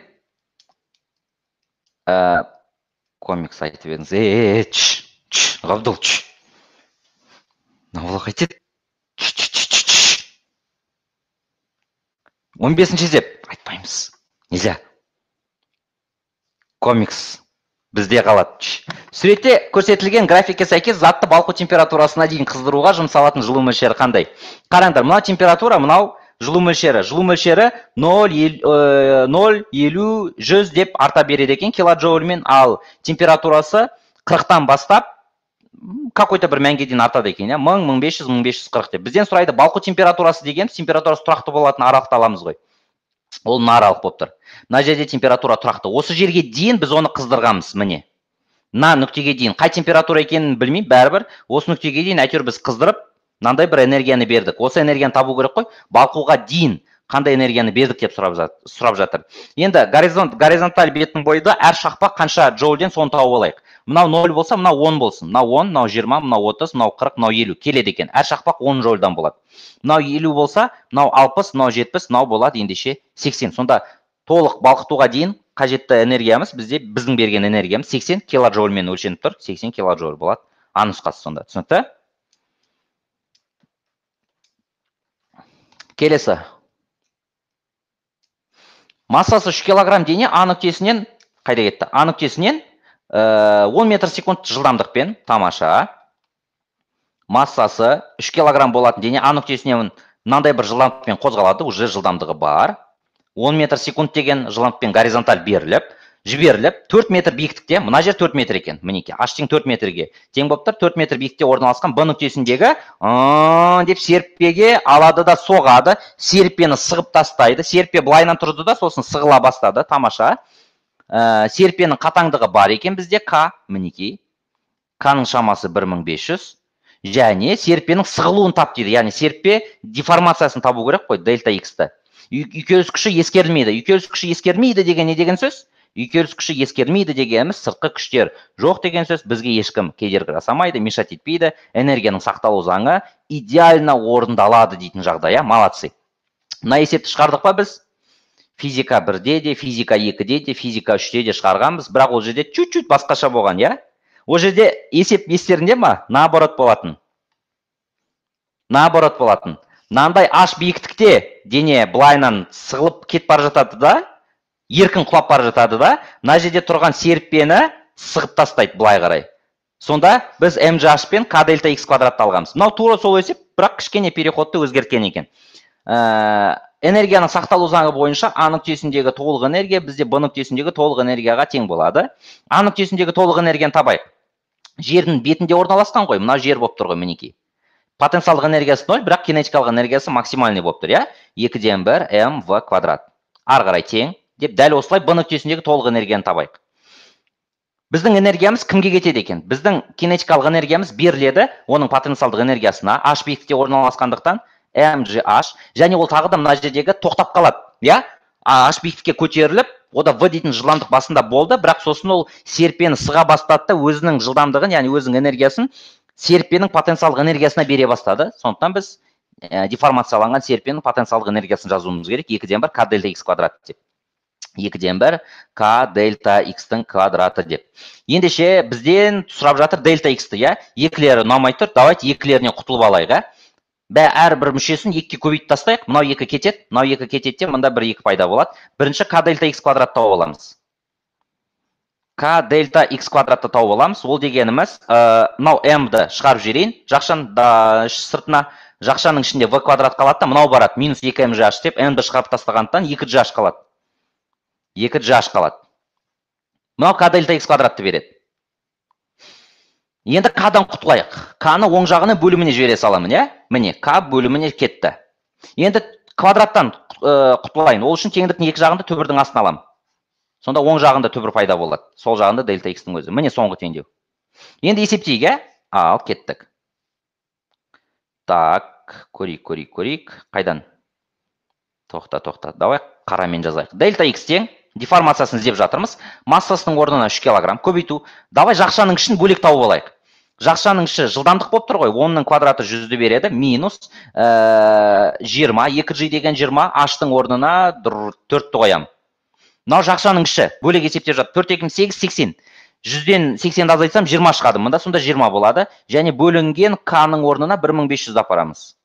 комикс айтып едіңіз. Ч, ч, Ғабдул, ч. Мынау қайтеді? Ч, ч, ч, ч, ч. 15-ші есеп. Айтпаймыз. Нельзя. Комикс бізде қалады. Суретте көрсетілген графикке сәйкес затты балқу температурасына дейін қыздыруға жұмсалатын жылу мөлшері қандай? Қараңдар, мынау температура, мынау жылу мөлшері. Жылу мөлшері 0, 50, 100 деп арта береді екен килоджоульмен, ал температурасы 40-тан бастап какой-то бір мәнге дейін артады екен, 1000, 1500, 1540 деп. Бізден сұрайды, балқу температурасы деген температурасы тұрақты болатын аралықты аламыз ғой. Ол мына аралық болып тұр. Мына жерде температура тұрақты. Осы жерге дейін біз оны қыздырғанбыз, міне. Мына нүктеге дейін. Қай температура екенін білмеймін, бәрібір осы нүктеге дейін әйтеуір біз қыздырып, мынандай бір энергияны бердік. Осы энергияны табу керек қой. Балқуға дейін Қандай энергияны бердік деп сұрап жатыр. Енді горизонталь беттің бойында әр шақпақ қанша джоульден, соны тауып алайық. Мынау 0 болса, мынау 10 болсын. Мынау 10, мынау 20, мынау 30, мынау 40, мынау 50 келеді екен. Әр шақпақ 10 джоульдан болады. Мынау 50 болса, мынау 60, мынау 70, мынау болады ендеше 80. Сонда толық балқытуға дейін қажетті энергиямыз бізде, біздің берген энергиямыз 80 килоджоульмен өлшеніп тұр. 80 килоджоуль болады. А нұсқасы сонда. Түсінікті? Келесі. Массасы 3 килограмм дене А нүктесінен, қайда кетті? А нүктесінен 10 метр секунд жылдамдықпен, тамаша. Массасы 3 килограмм болатын дене А нүктесінен мынандай бір жылдамдықпен қозғалады, уже жылдамдығы бар. 10 метр секунд деген жылдамдықпен горизонталь беріліп, жіберіліп, 4 метр биіктікте, мына жер 4 метр екен, мінекей, h тең 4 метрге тең болып тұр, 4 метр биіктікте орналасқан Б нүктесіндегі деп серіппеге алады да соғады, серіппені сығып тастайды, серіппе былайынан тұрды да сосын сығыла бастады, тамаша. Серіппенің қатаңдығы бар екен бізде, К, мінекей, К-ның шамасы 1500, және серіппенің сығылуын тап дейді, яғни серіппе деформациясын табу керек қой, дельта X-ті. Үйкеліс күші ескерілмейді. Үйкеліс күші ескермейді деген не деген сөз? Үйкеліс күші ескермейді дегеніміз сыртқы күштер жоқ деген сөз, бізге ешкім кедергі жасамайды, мешать етпейді, энергияның сақталу заңы идеально орындалады дейтін жағдай, молодцы. Мына есепті шығардық па біз? Физика 1-де де, физика 2-де де, физика 3-те де шығарғанбыз, бірақ ол жерде чуть-чуть басқаша болған, иә? Ол жерде есеп естерінде ма? Наоборот болатын. Наоборот болатын. Мынандай аш биіктікте дене былайынан сығылып кетіп бара жатады да, еркін құлап бара жатады да, мына жерде тұрған серіппені сығып тастайды былай қарай. Сонда біз mgh пен k дельта x квадратты алғанбыз. Мынау тура сол есеп, бірақ кішкене переходты өзгерткен екен. Энергияның сақталу заңы бойынша А нүктесіндегі толық энергия бізде Б нүктесіндегі толық энергияға тең болады. А нүктесіндегі толық энергияны табайық. Жердің бетінде орналасқан ғой, мынау жер болып тұр ғой, мінекей. Потенциалдық энергиясы 0, бірақ кинетикалық энергиясы максимальный болып тұр, иә? 2-ден 1 mv квадрат. Ары қарай тең деп дәл осылай Б нүктесіндегі толық энергияны табайық. Біздің энергиямыз кімге кетеді екен? Біздің кинетикалық энергиямыз беріледі оның потенциалдық энергиясына, H биіктікте орналасқандықтан mgh, және ол тағы да мына жердегі тоқтап қалады, иә? H биіктікке көтеріліп, ода V дейтін жылдамдық басында болды, бірақ сосын ол серіппені сыға бастады да өзінің жылдамдығын, яғни өзінің энергиясын серіппенің потенциалдық энергиясына бере бастады. Сондықтан біз деформацияланған серіппенің потенциалдық энергиясын жазуымыз керек. 2-ден 1 к дельта x квадрат деп. 2-ден 1 к дельта x-тің квадраты деп. Ендеше бізден сұрап жатыр дельта x-ті, иә? Екілері ұнамай тұр, давайте екілерінен құтылып алайық, ә? Әрбір мүшесін 2-ге көбейтіп тастайық. Мынау 2 кетеді, мынау 2 кетеді де, мында 1 2 пайда болады. Бірінші к дельта x квадрат тауып аламыз. К дельта x квадратты тауып аламыз. Ол дегеніміз, мынау m-ді шығарып жіберейін. Жақшаның сыртына, жақшаның ішінде v квадрат қалады да, мынау барады минус 2 mgh деп, m-ді шығарып тастағандықтан 2 gh қалады. 2 gh қалады. Мынау к дельта x квадратты береді. Енді к-дан құтылайық. К-ны оң жағына бөліміне жібере саламын, иә? Міне, к бөліміне кетті. Енді квадраттан құтылайын. Ол үшін теңдіктің екі жағында түбірдің астына аламын. Сонда оң жағында түбір пайда болады. Сол жағында дельта x-тің өзі. Міне соңғы теңдеу. Енді есептейік, ә? Ал, кеттік. Так, көрейік, көрейік, көрейік. Қайдан? Тоқта, тоқта. Давай қарамен жазайық. Дельта x тең деформациясын іздеп жатырмыз. Массасының орнына 3 килограмм көбейту. Давай жақшаның ішін бөлек тауып алайық. Жақшаның іші жылдамдық болып тұр ғой. 10-ның квадраты 100-ді береді. Минус 20, 2g деген 20, h-тың орнына 4-ті қоямын. Мынау жақшаның іші бөлек есептеп жатыр. 4 2 8, 80. 100-ден 80-ді азайтсам 20 шығады. Мында сонда 20 болады. Және бөлінген к-ның орнына 1500-ді апарамыз.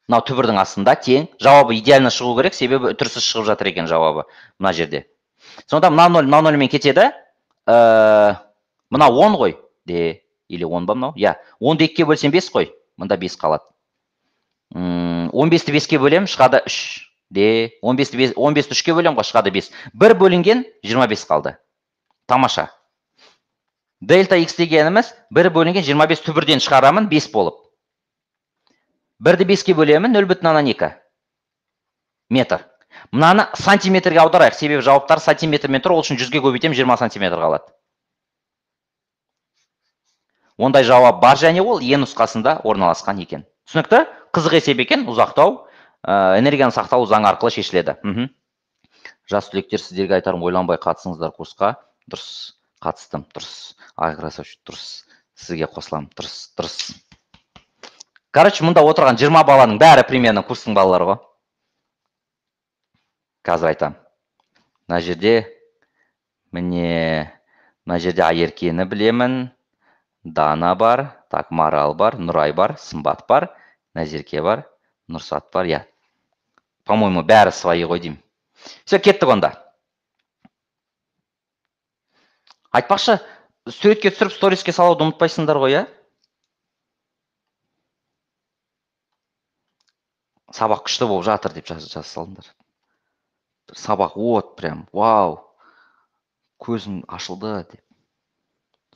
Мынау түбірдің астында тең. Жауабы идеально шығу керек, себебі үтірсіз шығып жатыр екен жауабы мына жерде. Сонда мына 0, мына 0-мен кетеді. Мына 10 ғой. Де, или 10 ба мынау? Иә, 10-ды 2-ге бөлсем 5 қой. Мында 5 қалады. 15-ті 5-ке бөлем, шығады 3. Де, 15-ті 3-ке бөлем ғой, шығады 5. 1 бөлінген 25 қалды. Тамаша. Дельта x дегеніміз 1 бөлінген 25 түбірден шығарамын 5 болып. 1-ді 5-ке бөлемін 0,2 метр. Мынаны сантиметрге аударайық, себебі жауаптар сантиметрмен тұр, ол үшін 100-ге көбейтемін 20 сантиметр қалады. Ондай жауап бар және ол Е нұсқасында орналасқан екен. Түсінікті? Қызық есеп екен, ұзақтау. Энергияның сақталу заңы арқылы шешіледі. Жас түлектер, сіздерге айтарым, ойланбай қатысыңыздар курсқа. Дұрыс, қатыстым, дұрыс. Ай, красавчик, дұрыс. Сізге қосыламын, дұрыс, дұрыс. Короче, мұнда отырған 20 баланың бәрі примерно курстың балалары ғой. Қазір айтамын. Мына жерде, міне, мына жерде Айеркені білемін. Дана бар, так, Марал бар, Нұрай бар, Сымбат бар, Назерке бар, Нұрсат бар, иә. По-моему, бәрі свои ғой деймін. Все, кеттік онда. Айтпақшы, суретке түсіріп сториске салуды ұмытпайсыңдар ғой, иә? Сабақ күшті болып жатыр деп жаза салыңдар. Сабақ от прям, вау, көзім ашылды деп.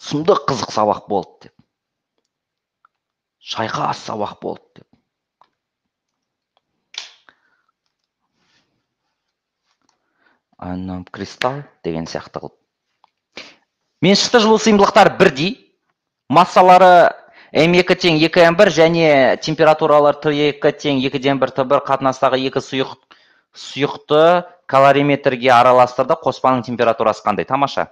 Сұмдық қызық сабақ болды деп. Шайқас сабақ болды деп. Анам кристалл деген сияқты қылып. Меншікті жылу сыйымдылықтар бірдей. Массалары М2 тең 2М1 және температуралар Т2 тең 2-ден 1 Т1 қатынастағы екі сұйықты калориметрге араластырды. Қоспаның температурасы қандай? Тамаша.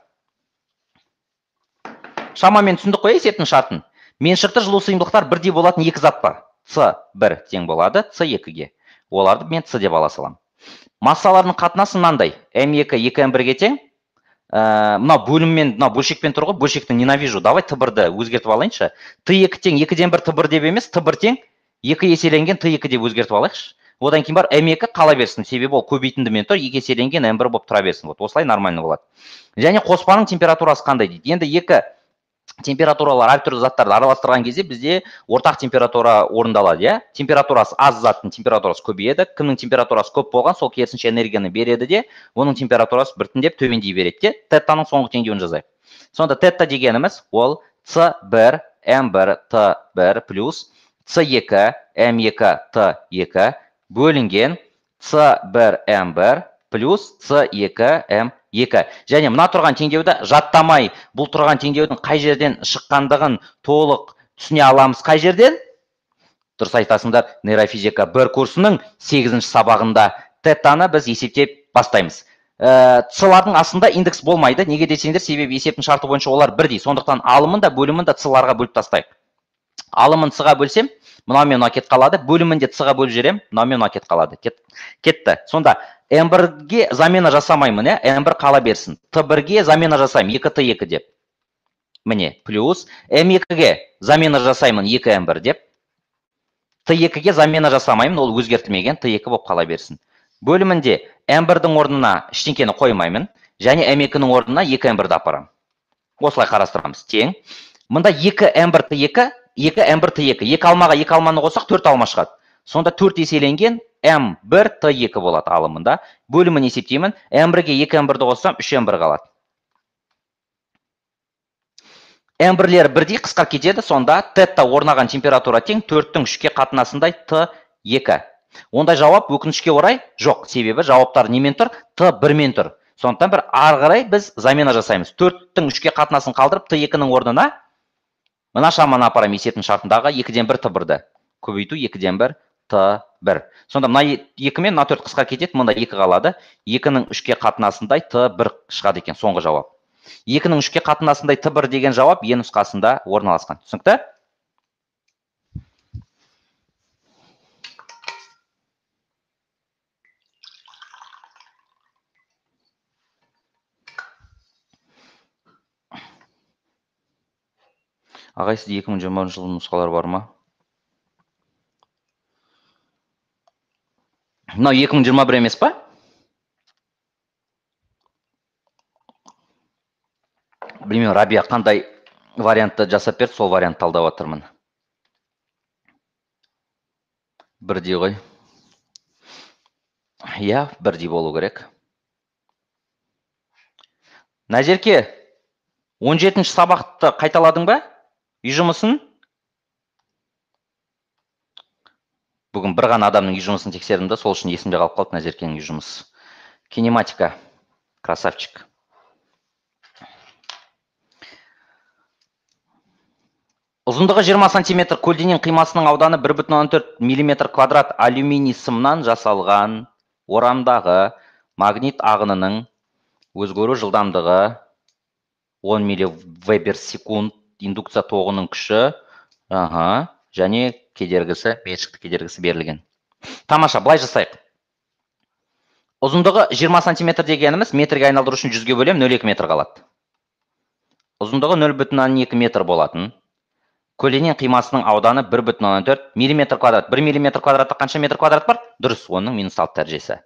Шамамен түсіндік қой есептің шартын. Меншікті жылу сыйымдылықтар бірдей болатын екі зат бар. С1 тең болады С2-ге. Оларды мен С деп ала саламын. Массаларының қатынасы мынандай. М2 2М1-ге тең. Мынау бөліммен, мынау бөлшекпен тұр ғой, бөлшекті ненавижу. Давай Т1-ді өзгертіп алайыншы. Т2 тең 2-ден 1 Т1 деп емес, Т1 тең 2 еселенген Т2 деп өзгертіп алайықшы. Одан кейін бар М2 қала берсін, себебі ол көбейтіндімен тұр, 2 еселенген М1 болып тұра берсін. Вот осылай нормально болады. Және қоспаның температурасы қандай дейді. Енді екі температуралар әртүрлі заттарды араластырған кезде бізде ортақ температура орындалады, иә? Температурасы аз заттың температурасы көбейеді, кімнің температурасы көп болған, сол керісінше энергияны береді де, оның температурасы біртіндеп төмендей береді де, теттаның соңғы теңдеуін жазайық. Сонда тетта дегеніміз ол С1 М1 Т1 плюс С2 М2 Т2 бөлінген С1 М1 плюс С2 М2. Және мына тұрған теңдеуді жаттамай, бұл тұрған теңдеудің қай жерден шыққандығын толық түсіне аламыз. Қай жерден? Дұрыс айтасыңдар, нейрофизика 1 курсының 8-ші сабағында теттаны біз есептеп бастаймыз. С-лардың астында индекс болмайды. Неге десеңдер, себебі есептің шарты бойынша олар бірдей. Сондықтан алымын да бөлімін де С-ларға бөліп тастайық. Алымын С-ға бөлсем, мынау мен мынау кетіп қалады. Бөлімін де С-ға бөліп жіберем, мынау мен мынау кетіп қалады. Кетті. Сонда М1-ге замена жасамаймын, иә? М1 қала берсін. Т1-ге замена жасаймын, 2Т2 деп. Міне, плюс М2-ге замена жасаймын, 2М1 деп. Т2-ге замена жасамаймын, ол өзгертілмеген, Т2 болып қала берсін. Бөлімінде М1-дің орнына ештеңкені қоймаймын, және М2-нің орнына 2М1-ді апарамын. Осылай қарастырамыз. Тең. Мында 2М1 Т2, 2М1 Т2. 2 алмаға 2 алманы қоссақ, 4 алма шығады. Сонда 4 еселенген М1 Т2 болады алымында. Бөлімін есептеймін. М1-ге 2М1-ді қоссам, 3М1 қалады. М1-лер бірдей қысқарып кетеді. Сонда тетта орнаған температура тең 4-тің 3-ке қатынасындай Т2. Ондай жауап өкінішке орай жоқ. Себебі жауаптар немен тұр? Т1-мен тұр. Сондықтан бір ары қарай біз замена жасаймыз. 4-тің 3-ке қатынасын қалдырып, Т2-нің орнына мына шаманы апарамын есептің шартындағы 2-ден 1 Т1-ді. Көбейту 2-ден 1 Т1. Сонда мына 2 мен мына 4 қысқа кетеді, мында 2 қалады. 2-нің 3-ке қатынасындай Т1 шығады екен соңғы жауап. 2-нің 3-ке қатынасындай Т1 деген жауап Е нұсқасында орналасқан. Түсінікті? Ағай, сізде 2020 жылдың нұсқалары бар ма? Мынау 2021 емес па? Білмеймін, Рабия қандай вариантты жасап берді, сол вариантты талдап жатырмын. Бірдей ғой. Иә, бірдей болу керек. Назерке, 17-ші сабақты қайталадың ба? Үй жұмысын? Бүгін бір ғана адамның үй жұмысын тексердім да, сол үшін есімде қалып қалды Назеркенің үй жұмысы. Кинематика. Красавчик. Ұзындығы 20 сантиметр көлденең қимасының ауданы 1,4 миллиметр квадрат алюминий сымнан жасалған орамдағы магнит ағынының өзгеру жылдамдығы 10 милливебер секунд, индукция тоғының күші, және кедергісі, меншікті кедергісі берілген. Тамаша, былай жасайық. Ұзындығы 20 сантиметр дегеніміз метрге айналдыру үшін 100-ге бөлем, 0,2 метр қалады. Ұзындығы 0,2 метр болатын. Көлденең қимасының ауданы 1,4 миллиметр квадрат. 1 миллиметр квадратта қанша метр квадрат бар? Дұрыс, оның минус 6 дәрежесі.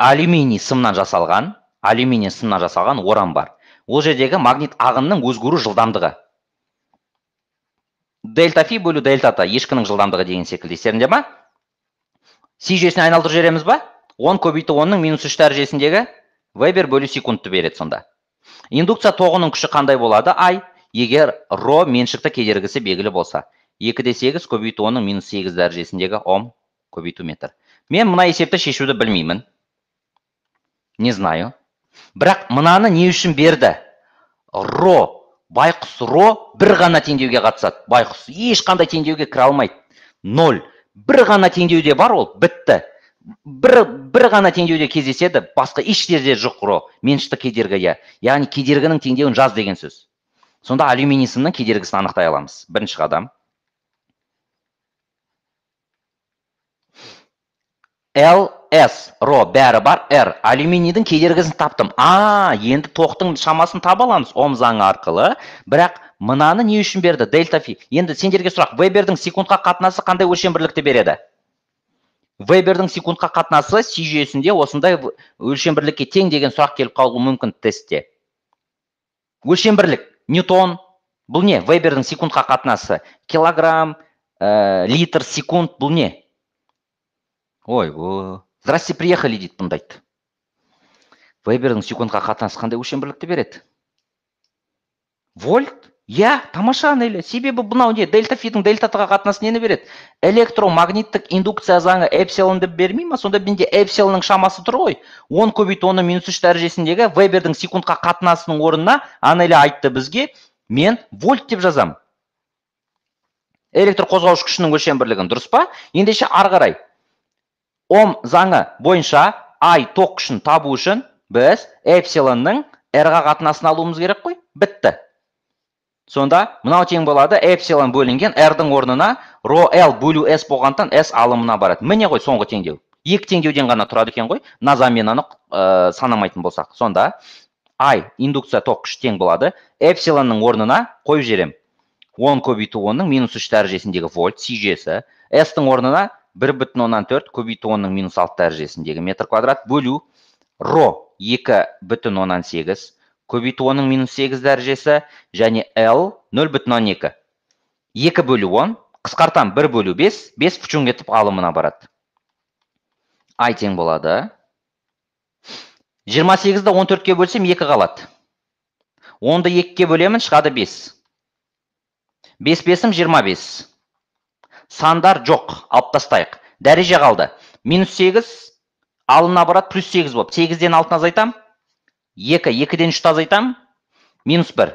Алюминий сымнан жасалған, алюминий сымнан жасалған орам бар. Ол жердегі магнит ағынының өзгеру жылдамдығы. Дельта фи бөлу дельта т, ешкінің жылдамдығы деген секілді, естеріңде ма? Си жүйесіне айналдырып жібереміз ба? 10 көбейту 10-ның минус 3 дәрежесіндегі вебер бөлу секундты береді сонда. Индукция тоғының күші қандай болады? Ай, егер ро меншікті кедергісі белгілі болса. 2,8 көбейту 10-ның минус 8 дәрежесіндегі ом көбейту метр. Мен мына есепті шешуді білмеймін. Не знаю. Бірақ мынаны не үшін берді? Ро, байқұс ро бір ғана теңдеуге қатысады. Байқұс ешқандай теңдеуге кіре алмайды. 0. Бір ғана теңдеуде бар ол, бітті. Бір ғана теңдеуде кездеседі, басқа еш жерде жоқ ро. Меншікті кедергі, яғни кедергінің теңдеуін жаз деген сөз. Сонда алюминий сымның кедергісін анықтай аламыз. Бірінші қадам. L, S, ро бәрі бар, R. Алюминийдің кедергісін таптым. Енді тоқтың шамасын таба аламыз Ом заңы арқылы. Бірақ мынаны не үшін берді? Дельта фи. Енді сендерге сұрақ. Вебердің секундқа қатынасы қандай өлшем бірлікті береді? Вебердің секундқа қатынасы Си жүйесінде осындай өлшем бірлікке тең деген сұрақ келіп қалуы мүмкін тестте. Өлшем бірлік ньютон. Бұл не? Вебердің секундқа қатынасы. Килограмм, литр, секунд. Бұл не? Ой, здрасте, приехали, дейді бұндайды. Вебердің секундқа қатынасы қандай өлшем бірлікті береді? Вольт? Иә, тамаша, Анеля. Себебі мынау не? Дельта фидің дельта т-ға қатынасы нені береді? Электромагниттік индукция заңы эпсилон деп бермей ма? Сонда менде эпсилонның шамасы тұр ғой. 10 көбейту 10-ның минус 3 дәрежесіндегі Вебердің секундқа қатынасының орнына Анеля айтты бізге, мен вольт деп жазам. Электр қозғауыш күшінің өлшем бірлігін, дұрыс па? Ендеше ары қарай. Ом заңы бойынша ай тоқ күшін табу үшін біз эпсилонның R-ға қатынасын алуымыз керек қой. Бітті. Сонда мынау тең болады эпсилон бөлінген R-дің орнына ро L бөлу S болғандықтан S алымына барады. Міне ғой соңғы теңдеу. Екі теңдеуден ғана тұрады екен ғой. Мына заменаны санамайтын болсақ. Сонда ай индукция тоқ күші тең болады. Эпсилонның орнына қойып жіберем. 10 көбейту 10-ның минус 3 дәрежесіндегі вольт Си жүйесі. S-тің орнына 1,4 көбейту 10-ның минус 6 дәрежесіндегі метр квадрат бөлу ро 2,8 көбейту 10-ның минус 8 дәрежесі және L 0,2. 2 бөлу 10, қысқартам 1 бөлу 5, 5 пүчін кетіп алымына барады. Ай тең болады. 28-ді 14-ке бөлсем 2 қалады. 10-ды 2-ке бөлемін, шығады 5. 5 бесім 25. Сандар жоқ, алып тастайық. Дәреже қалды. Минус 8, алымына барады, плюс 8 болып. 8-ден 6-ны азайтам. 2, 2-ден 3-ті азайтам. Минус 1.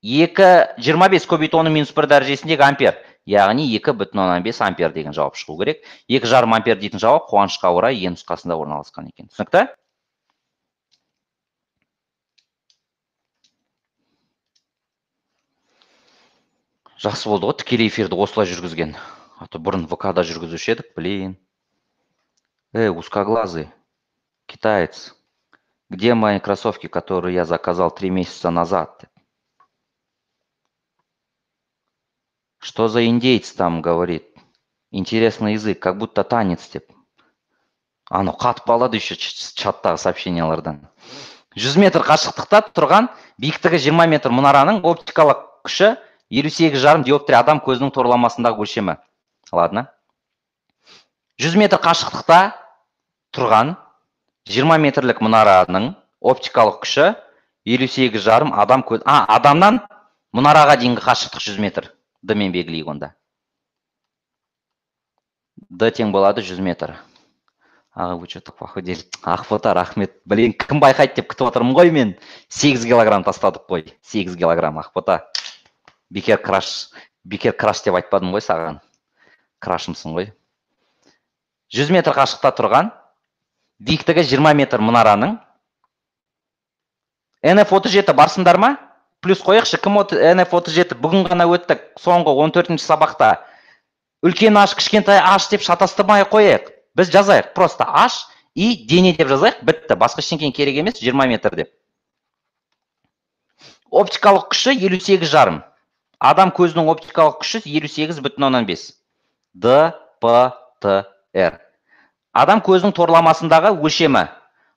2, 25 көбейту 10-ның минус 1 дәрежесіндегі ампер. Яғни 2,5 ампер деген жауап шығу керек. 2,5 ампер дейтін жауап қуанышқа орай Е нұсқасында орналасқан екен. Түсінікті? Жақсы болды ғой, тікелей эфирді осылай жүргізген. А то бұрын ВК-да жүргізуші едік, блин. Эй, узкоглазый, китаец, где мои кроссовки, которые я заказал 3 месяца назад? Что за индейец там говорит? Интересный язык, как будто танец деп. Анау қатып қалады еще чаттағы сообщениялардан. 100 метр қашықтықта тұрған биіктігі 20 метр мұнараның оптикалық күші 58,5 диоптрия адам көзінің торламасындағы өлшемі. Ладно. 100 метр қашықтықта тұрған 20 метрлік мұнараның оптикалық күші 58,5 адам көз... адамнан мұнараға дейінгі қашықтық 100 метр. Д мен белгілейік онда. Д тең болады 100 метр. Аға, вы что так похудели? Ақбота, рахмет. Блин, кім байқайды деп күтіп отырмын ғой мен. 8 килограмм тастадық қой. 8 килограмм, Ақбота. Бекер краш, бекер краш деп айтпадым ғой саған. Крашымсың ғой. 100 метр қашықта тұрған, биіктігі 20 метр мұнараның. NF37 барсыңдар ма? Плюс қояйықшы, кім NF37? Бүгін ғана өттік, соңғы 14-ші сабақта. Үлкен H, кішкентай H деп шатастырмай қояйық. Біз жазайық, просто H и дене деп жазайық, бітті. Басқа ештеңе керек емес, 20 метр деп. Оптикалық күші 58,5. Адам көзінің оптикалық күші 58,5. Д, П, Т, Р. Адам көзінің торламасындағы өлшемі.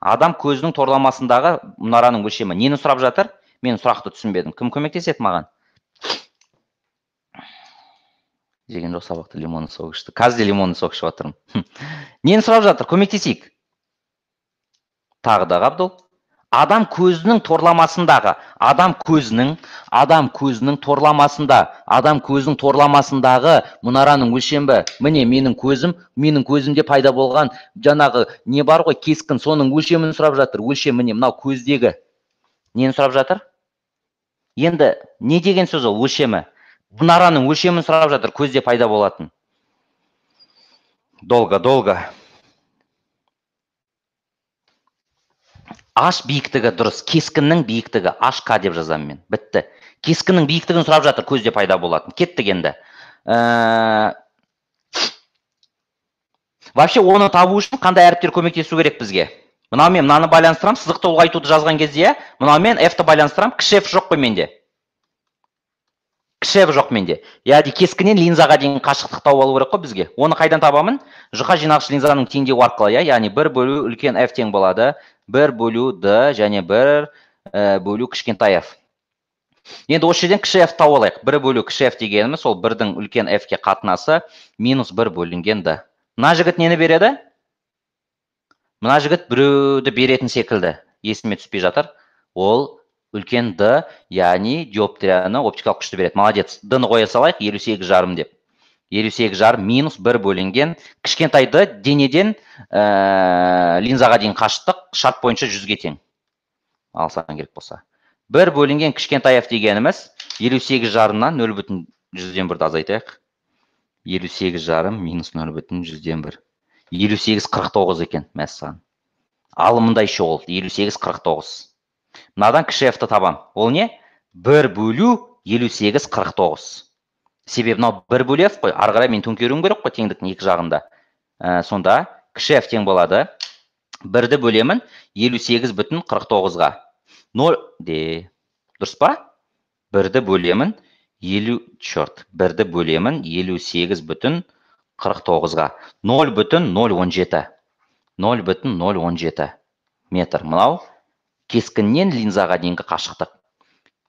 Адам көзінің торламасындағы мұнараның өлшемі. Нені сұрап жатыр? Мен сұрақты түсінбедім. Кім көмектеседі маған? Жеген жоқ сабақты, лимонный сок ішті. Қазір де лимонный сок ішіп жатырмын. Нені сұрап жатыр? Көмектесейік. Тағы да Ғабдол. Адам көзінің торламасындағы, адам көзінің торламасында, адам көзінің торламасындағы мұнараның өлшемі. Міне менің көзім, менің көзімде пайда болған жаңағы не бар ғой, кескін, соның өлшемін сұрап жатыр. Өлшем міне мынау көздегі. Нені сұрап жатыр? Енді не деген сөз ол өлшемі? Мұнараның өлшемін сұрап жатыр, көзде пайда болатын. Долго, долго. H биіктігі дұрыс, кескіннің биіктігі HK деп жазамын мен. Бітті. Кескіннің биіктігін сұрап жатыр, көзде пайда болатын. Кеттік енді. Вообще оны табу үшін қандай әріптер көмектесу керек бізге? Мынаумен мынаны байланыстырамын, сызықты ұлғайтуды жазған кезде, мынаумен F-ті байланыстырамын. Кіші F жоқ қой менде. Кіші F жоқ менде. Яғни кескіннен линзаға дейін қашықтық тауып алу керек қой бізге. Оны қайдан табамын? Жұқа жинағыш линзаның теңдеуі арқылы, иә? Яғни 1 бөлу үлкен F тең болады. 1 бөлу D және 1 бөлу кішкентай F. Енді осы жерден кіші F тауып алайық. 1 бөлу кіші F дегеніміз ол 1-дің үлкен F-ке қатынасы минус 1 бөлінген D. Мына жігіт нені береді? Мына жігіт біреуді беретін секілді. Есіме түспей жатыр. Ол үлкен D, яғни диоптрияны оптикалық күшті береді. Молодец. D-ны қоя салайық, 58,5 деп. 58,5 минус 1 бөлінген кішкентай D денеден линзаға дейін қашықтық шарт бойынша 100-ге тең. Алсаң керек болса. 1 бөлінген кішкентай F дегеніміз 58,5-нан 0,1-ді азайтайық. 58,5 минус 0,1. 58,49 екен, мәссаған. Ал мындай еще ол 58,49. Мынадан кіші F-ті табам. Ол не? 1 бөлу 58,49. Себебі мынау 1 бөлу F қой. Ары қарай мен төңкеруім керек қой теңдіктің екі жағында. Сонда кіші F тең болады. 1-ді бөлемін 58,49-ға. 0 де. Дұрыс па? 1-ді бөлемін 50, черт, 1-ді бөлемін 58,49-ға. 0,017. 0,017 метр. Мынау кескіннен линзаға дейінгі қашықтық.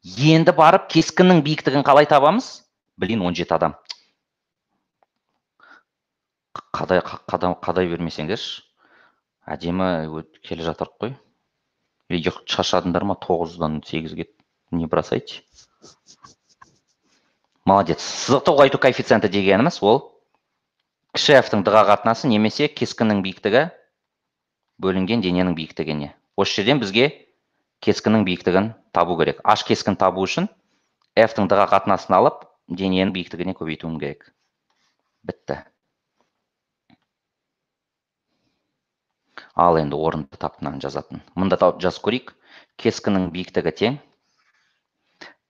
Енді барып кескіннің биіктігін қалай табамыз? Блин, 17 адам. Қадай бермесеңдерші. Әдемі келе жатырық қой. Или шаршадыңдар ма? 9-дан 8-ге не бросайте. Молодец. Сызықты ұлғайту коэффициенті дегеніміз ол кіші F-тің D-ға қатынасы немесе кескіннің биіктігі бөлінген дененің биіктігіне. Осы жерден бізге кескіннің биіктігін табу керек. H кескін табу үшін F-тің D-ға қатынасын алып, дененің биіктігіне көбейтуім керек. Бітті. Ал енді орынды таптынан жазатын. Мында жазып көрейік. Кескіннің биіктігі тең.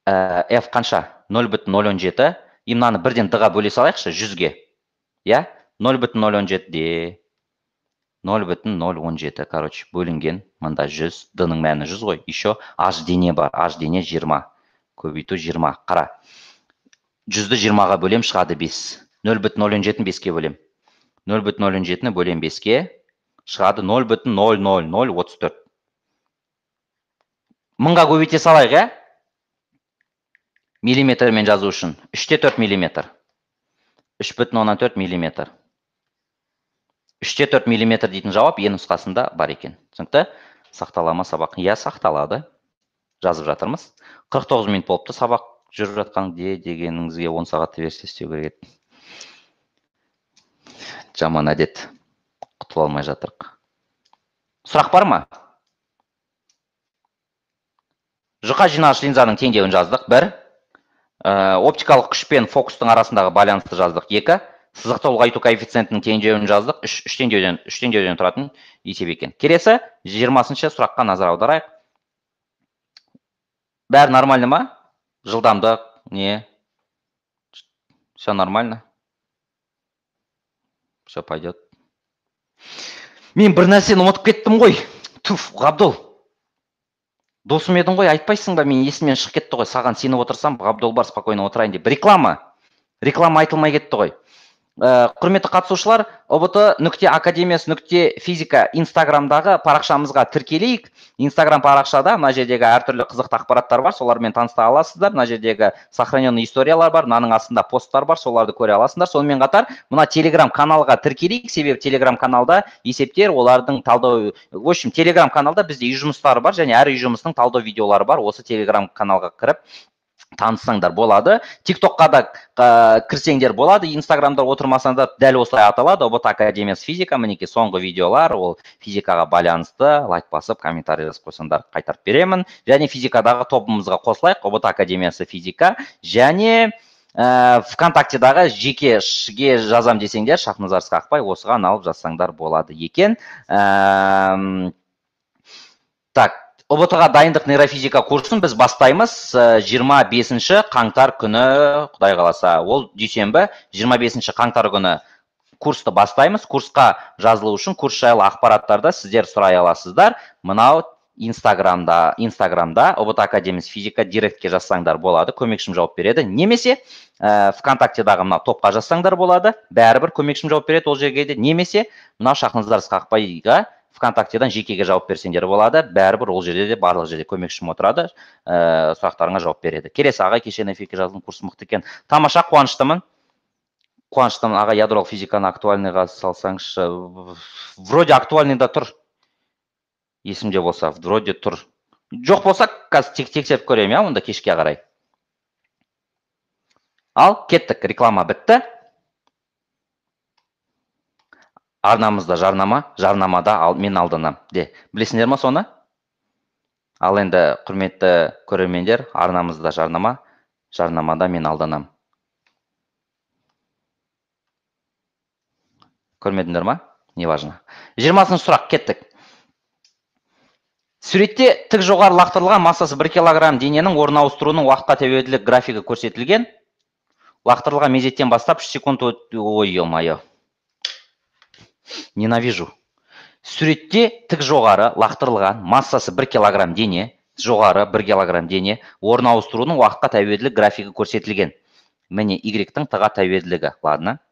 F қанша? 0,017. И мынаны бірден D-ға бөле салайықшы, 100-ге. Иә? 0,017 де 0,017, короче, бөлінген мында 100, D-ның мәні 100 ғой. Еще H дене бар. H дене 20. Көбейту 20. Қара. 100-ді 20-ға бөлем, шығады 5. 0,017-ні 5-ке бөлем. 0,017-ні бөлем 5-ке, шығады 0,00034. Мыңға көбейте салайық, ә? Миллиметрмен жазу үшін. 3,4 миллиметр. 3,4 миллиметр. 3,4 миллиметр дейтін жауап Е нұсқасында бар екен. Түсінікті? Сақтала ма сабақ? Иә, сақталады. Жазып жатырмыз. 49 минут болыпты сабақ жүріп жатқан де дегеніңізге 10 сағатты берсе істеу керек еді. Жаман әдет. Құтыла алмай жатырық. Сұрақ бар ма? Жұқа жинағыш линзаның теңдеуін жаздық. 1. Оптикалық күш пен фокустың арасындағы байланысты жаздық. 2. Сызықты ұлғайту коэффициентінің теңдеуін жаздық. 3 теңдеуден тұратын есеп екен. Келесі 20-шы сұраққа назар аударайық. Бәрі нормально ма? Жылдамдық, не? Все нормально? Все пойдет. Мен бір нәрсені ұмытып кеттім ғой. Туф, Ғабдол. Досым едің ғой, айтпайсың ба, мен есімнен шығып кетті ғой. Саған сеніп отырсам, Ғабдол бар, спокойно отырайын деп. Реклама. Реклама айтылмай кетті ғой. Құрметті қатысушылар, ұбт.академиясы.физика Инстаграмдағы парақшамызға тіркелейік. Инстаграм парақшада мына жердегі әртүрлі қызықты ақпараттар бар, солармен таныса аласыздар. Мына жердегі сохраненный историялар бар, мынаның астында посттар бар, соларды көре аласыңдар. Сонымен қатар мына Телеграм каналға тіркелейік, себебі Телеграм каналда есептер, олардың талдау, в общем, Телеграм каналда бізде үй жұмыстары бар және әр үй жұмысының талдау видеолары бар. Осы Телеграм каналға кіріп таныссаңдар болады. ТикТокқа да кірсеңдер болады. Инстаграмда отырмасаңдар дәл осылай аталады. ҰБТ Академиясы физика. Мінекей соңғы видеолар, ол физикаға байланысты. Лайк басып, комментарий жазып қойсаңдар қайтарып беремін. Және физикадағы тобымызға қосылайық. ҰБТ Академиясы физика. Және ВКонтактедағы жекеге жазам десеңдер, Шахназар Ысқақбай, осыған алып жазсаңдар болады екен. Так, ҰБТ-ға дайындық нейрофизика курсын біз бастаймыз 25 қаңтар күні, Құдай қаласа, ол дүйсенбі, 25 қаңтар күні курсты бастаймыз. Курсқа жазылу үшін курс жайлы ақпараттарды сіздер сұрай аласыздар. Мынау Инстаграмда ҰБТ Академиясы физика директке жазсаңдар болады, көмекшім жауап береді. Немесе ВКонтактедағы мынау топқа жазсаңдар болады, бәрібір көмекшім жауап береді ол жерге де. Немесе мынау Шахназар Ысқақбайға ВКонтактедан жекеге жауап берсеңдер болады, бәрібір ол жерде де барлық жерде көмекшім отырады, сұрақтарыңа жауап береді. Келесі, аға, кеше НФК жаздым, курс мықты екен. Тамаша, қуаныштымын. Қуаныштымын, аға, ядролық физиканы актуальныйға салсаңызшы. Вроде актуальныйда тұр. Есімде болса, вроде тұр. Жоқ болса, қазір тексеріп көремін, онда кешке қарай. Ал, кеттік, реклама бітті. Арнамызда жарнама, жарнамада мен алданам. Де, білесіңдер ма соны? Ал енді, құрметті көрермендер, арнамызда жарнама, жарнамада мен алданам. Көрмедіңдер ма? Неважно. 20-шы сұрақ, кеттік. Суретте тік жоғары лақтырылған массасы 1 килограмм дененің орын ауыстыруының уақытқа тәуелділік графигі көрсетілген. Лақтырылған мезеттен бастап 3 секунд ой, ё-моё. Ненавижу. Суретте тік жоғары лақтырылған массасы 1 килограмм дене, жоғары 1 килограмм дене орын ауыстыруының уақытқа тәуелділік графигі көрсетілген. Міне Y-тің Т-ға тәуелділігі. Ладно.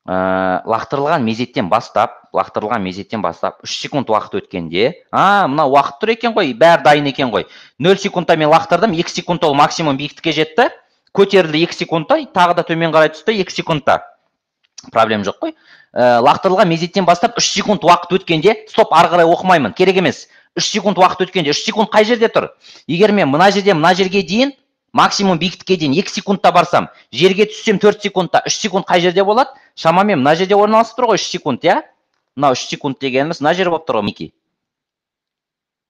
Лақтырылған мезеттен бастап, 3 секунд уақыт өткенде, мына уақыт тұр екен ғой, бәрі дайын екен ғой. 0 секундта мен лақтырдым, 2 секундта ол максимум биіктікке жетті, көтерілді 2 секундта, тағы да төмен қарай түсті 2 секундта. Проблем жоқ қой. Лақтырылған мезеттен бастап 3 секунд уақыт өткенде, стоп, ары қарай оқымаймын, керек емес. 3 секунд уақыт өткенде, 3 секунд қай жерде тұр? Егер мен мына жерден мына жерге дейін, максимум биіктікке дейін 2 секундта барсам, жерге түссем 4 секундта, 3 секунд қай жерде болады? Шамамен мына жерде орналасып тұр ғой 3 секунд, иә? Мына 3 секунд дегеніміз мына жер болып тұр ғой, мінекей.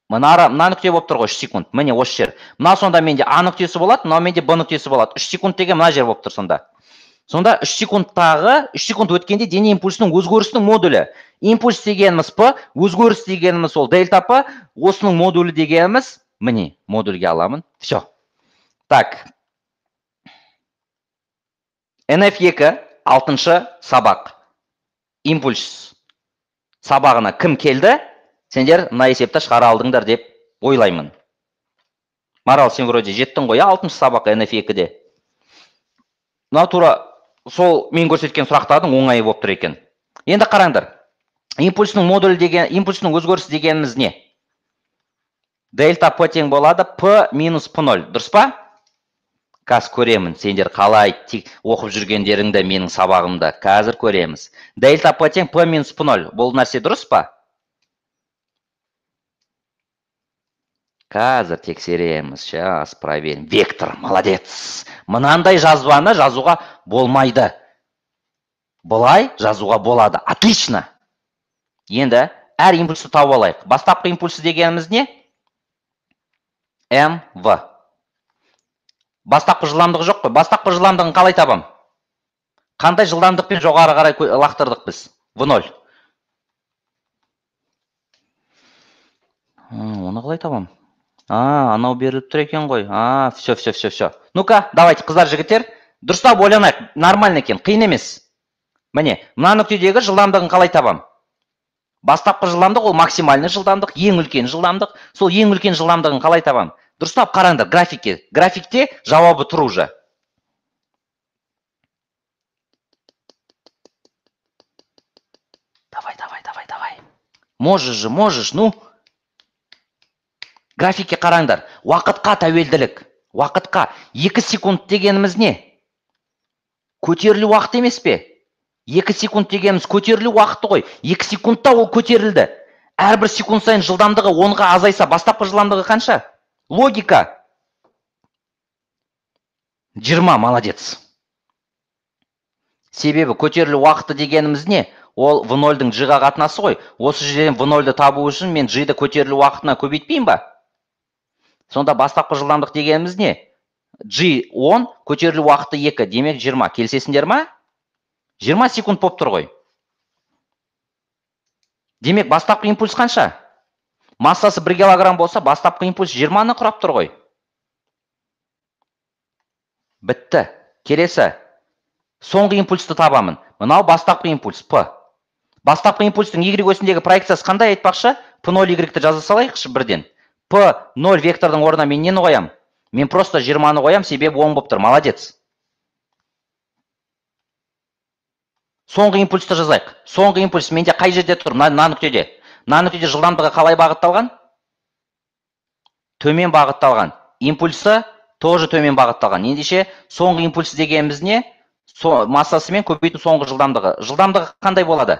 Мына нүкте болып тұр ғой 3 секунд. Міне осы жер. Мына сонда менде А нүктесі болады, мынау менде Б нүктесі болады. 3 секунд деген мына жер болып тұр сонда. Сонда 3 секундтағы, 3 секунд өткенде дене импульсінің өзгерісінің модулі. Импульс дегеніміз П, өзгеріс дегеніміз ол дельта П, осының модулі дегеніміз, міне, модульге аламын. Все. Так. НФ2, 6-шы сабақ. Импульс сабағына кім келді? Сендер мына есепті шығара алдыңдар деп ойлаймын. Марал, сен вроде жеттің ғой, 6-шы сабақ НФ2-де. Мына тура сол мен көрсеткен сұрақтардың оңайы болып тұр екен. Енді қараңдар. Импульсінің модулі деген, импульсінің өзгерісі дегеніміз не? Дельта П тең болады П минус П0. Дұрыс па? Қазір көремін, сендер қалай оқып жүргендеріңді менің сабағымда. Қазір көреміз. Дельта П тең П минус П0. Бұл нәрсе дұрыс па? Қазір тексереміз. Сейчас проверим. Вектор, молодец. Мынандай жазбаны жазуға болмайды. Былай жазуға болады. Отлично. Енді әр импульсті тауып алайық. Бастапқы импульсі дегеніміз не? МВ. Бастапқы жылдамдығы жоқ қой. Бастапқы жылдамдығын қалай табам? Қандай жылдамдықпен жоғары қарай лақтырдық біз? В0. Оны қалай табам? Анау беріліп тұр екен ғой. Все, все, все, все. Ну-ка, давайте, қыздар, жігіттер, дұрыстап ойланайық. Нормально екен, қиын емес. Міне, мына нүктедегі жылдамдығын қалай табам? Бастапқы жылдамдық ол максимальный жылдамдық, ең үлкен жылдамдық. Сол ең үлкен жылдамдығын қалай табам? Дұрыстап қараңдар графикке. Графикте жауабы тұр уже. Давай, давай, давай, давай. Можешь же, можешь, ну. Графикке қараңдар. Уақытқа тәуелділік. Уақытқа. 2 секунд дегеніміз не? Көтерілу уақыт емес пе? 2 секунд дегеніміз көтерілу уақыты ғой. 2 секундта ол көтерілді. Әрбір секунд сайын жылдамдығы 10-ға азайса, бастапқы жылдамдығы қанша? Логика. 20, молодец. Себебі көтерілу уақыты дегеніміз не? Ол В0-дің G-ға қатынасы ғой. Осы жерден В0-ді табу үшін мен G-ді көтерілу уақытына көбейтпеймін ба? Сонда бастапқы жылдамдық дегеніміз не? G 10, көтерілу уақыты 2, демек 20. Келісесіңдер ма? 20 секунд болып тұр ғой. Демек бастапқы импульс қанша? Массасы 1 килограмм болса, бастапқы импульс 20-ны құрап тұр ғой. Бітті. Келесі. Соңғы импульсті табамын. Мынау бастапқы импульс P. Бастапқы импульстің Y осіндегі проекциясы қандай айтпақшы? P0 Y-ті жаза салайықшы бірден. P0 вектордың орнына мен нені қоям? Мен просто 20-ны қоям, себебі 10 болып тұр. Молодец. Соңғы импульсті жазайық. Соңғы импульс менде қай жерде тұр? Мына нүктеде. Мына нүктеде жылдамдығы қалай бағытталған? Төмен бағытталған. Импульсы тоже төмен бағытталған. Ендеше соңғы импульс дегеніміз не? Массасымен көбейту соңғы жылдамдығы. Жылдамдығы қандай болады?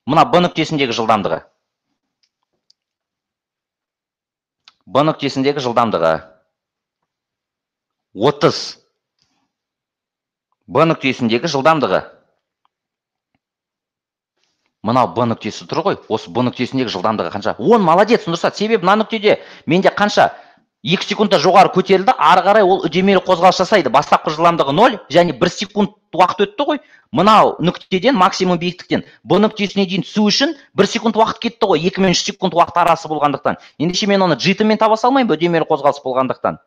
Мына Б нүктесіндегі жылдамдығы. Б нүктесіндегі жылдамдығы 30. Б нүктесіндегі жылдамдығы. Мынау Б нүктесі тұр ғой. Осы Б нүктесіндегі жылдамдығы қанша? 10, молодец, Нұрсат. Себебі мына нүктеде менде қанша? 2 секундта жоғары көтерілді, ары қарай ол үдемелі қозғалыс жасайды. Бастапқы жылдамдығы 0 және 1 секунд уақыт өтті ғой. Мынау нүктеден, максимум биіктіктен Б нүктесіне дейін түсу үшін 1 секунд уақыт кетті ғой. 2 мен 3 секунд уақыт арасы болғандықтан. Ендеше мен оны G-мен таба салмаймын, үдемелі қозғалыс болғандықтан.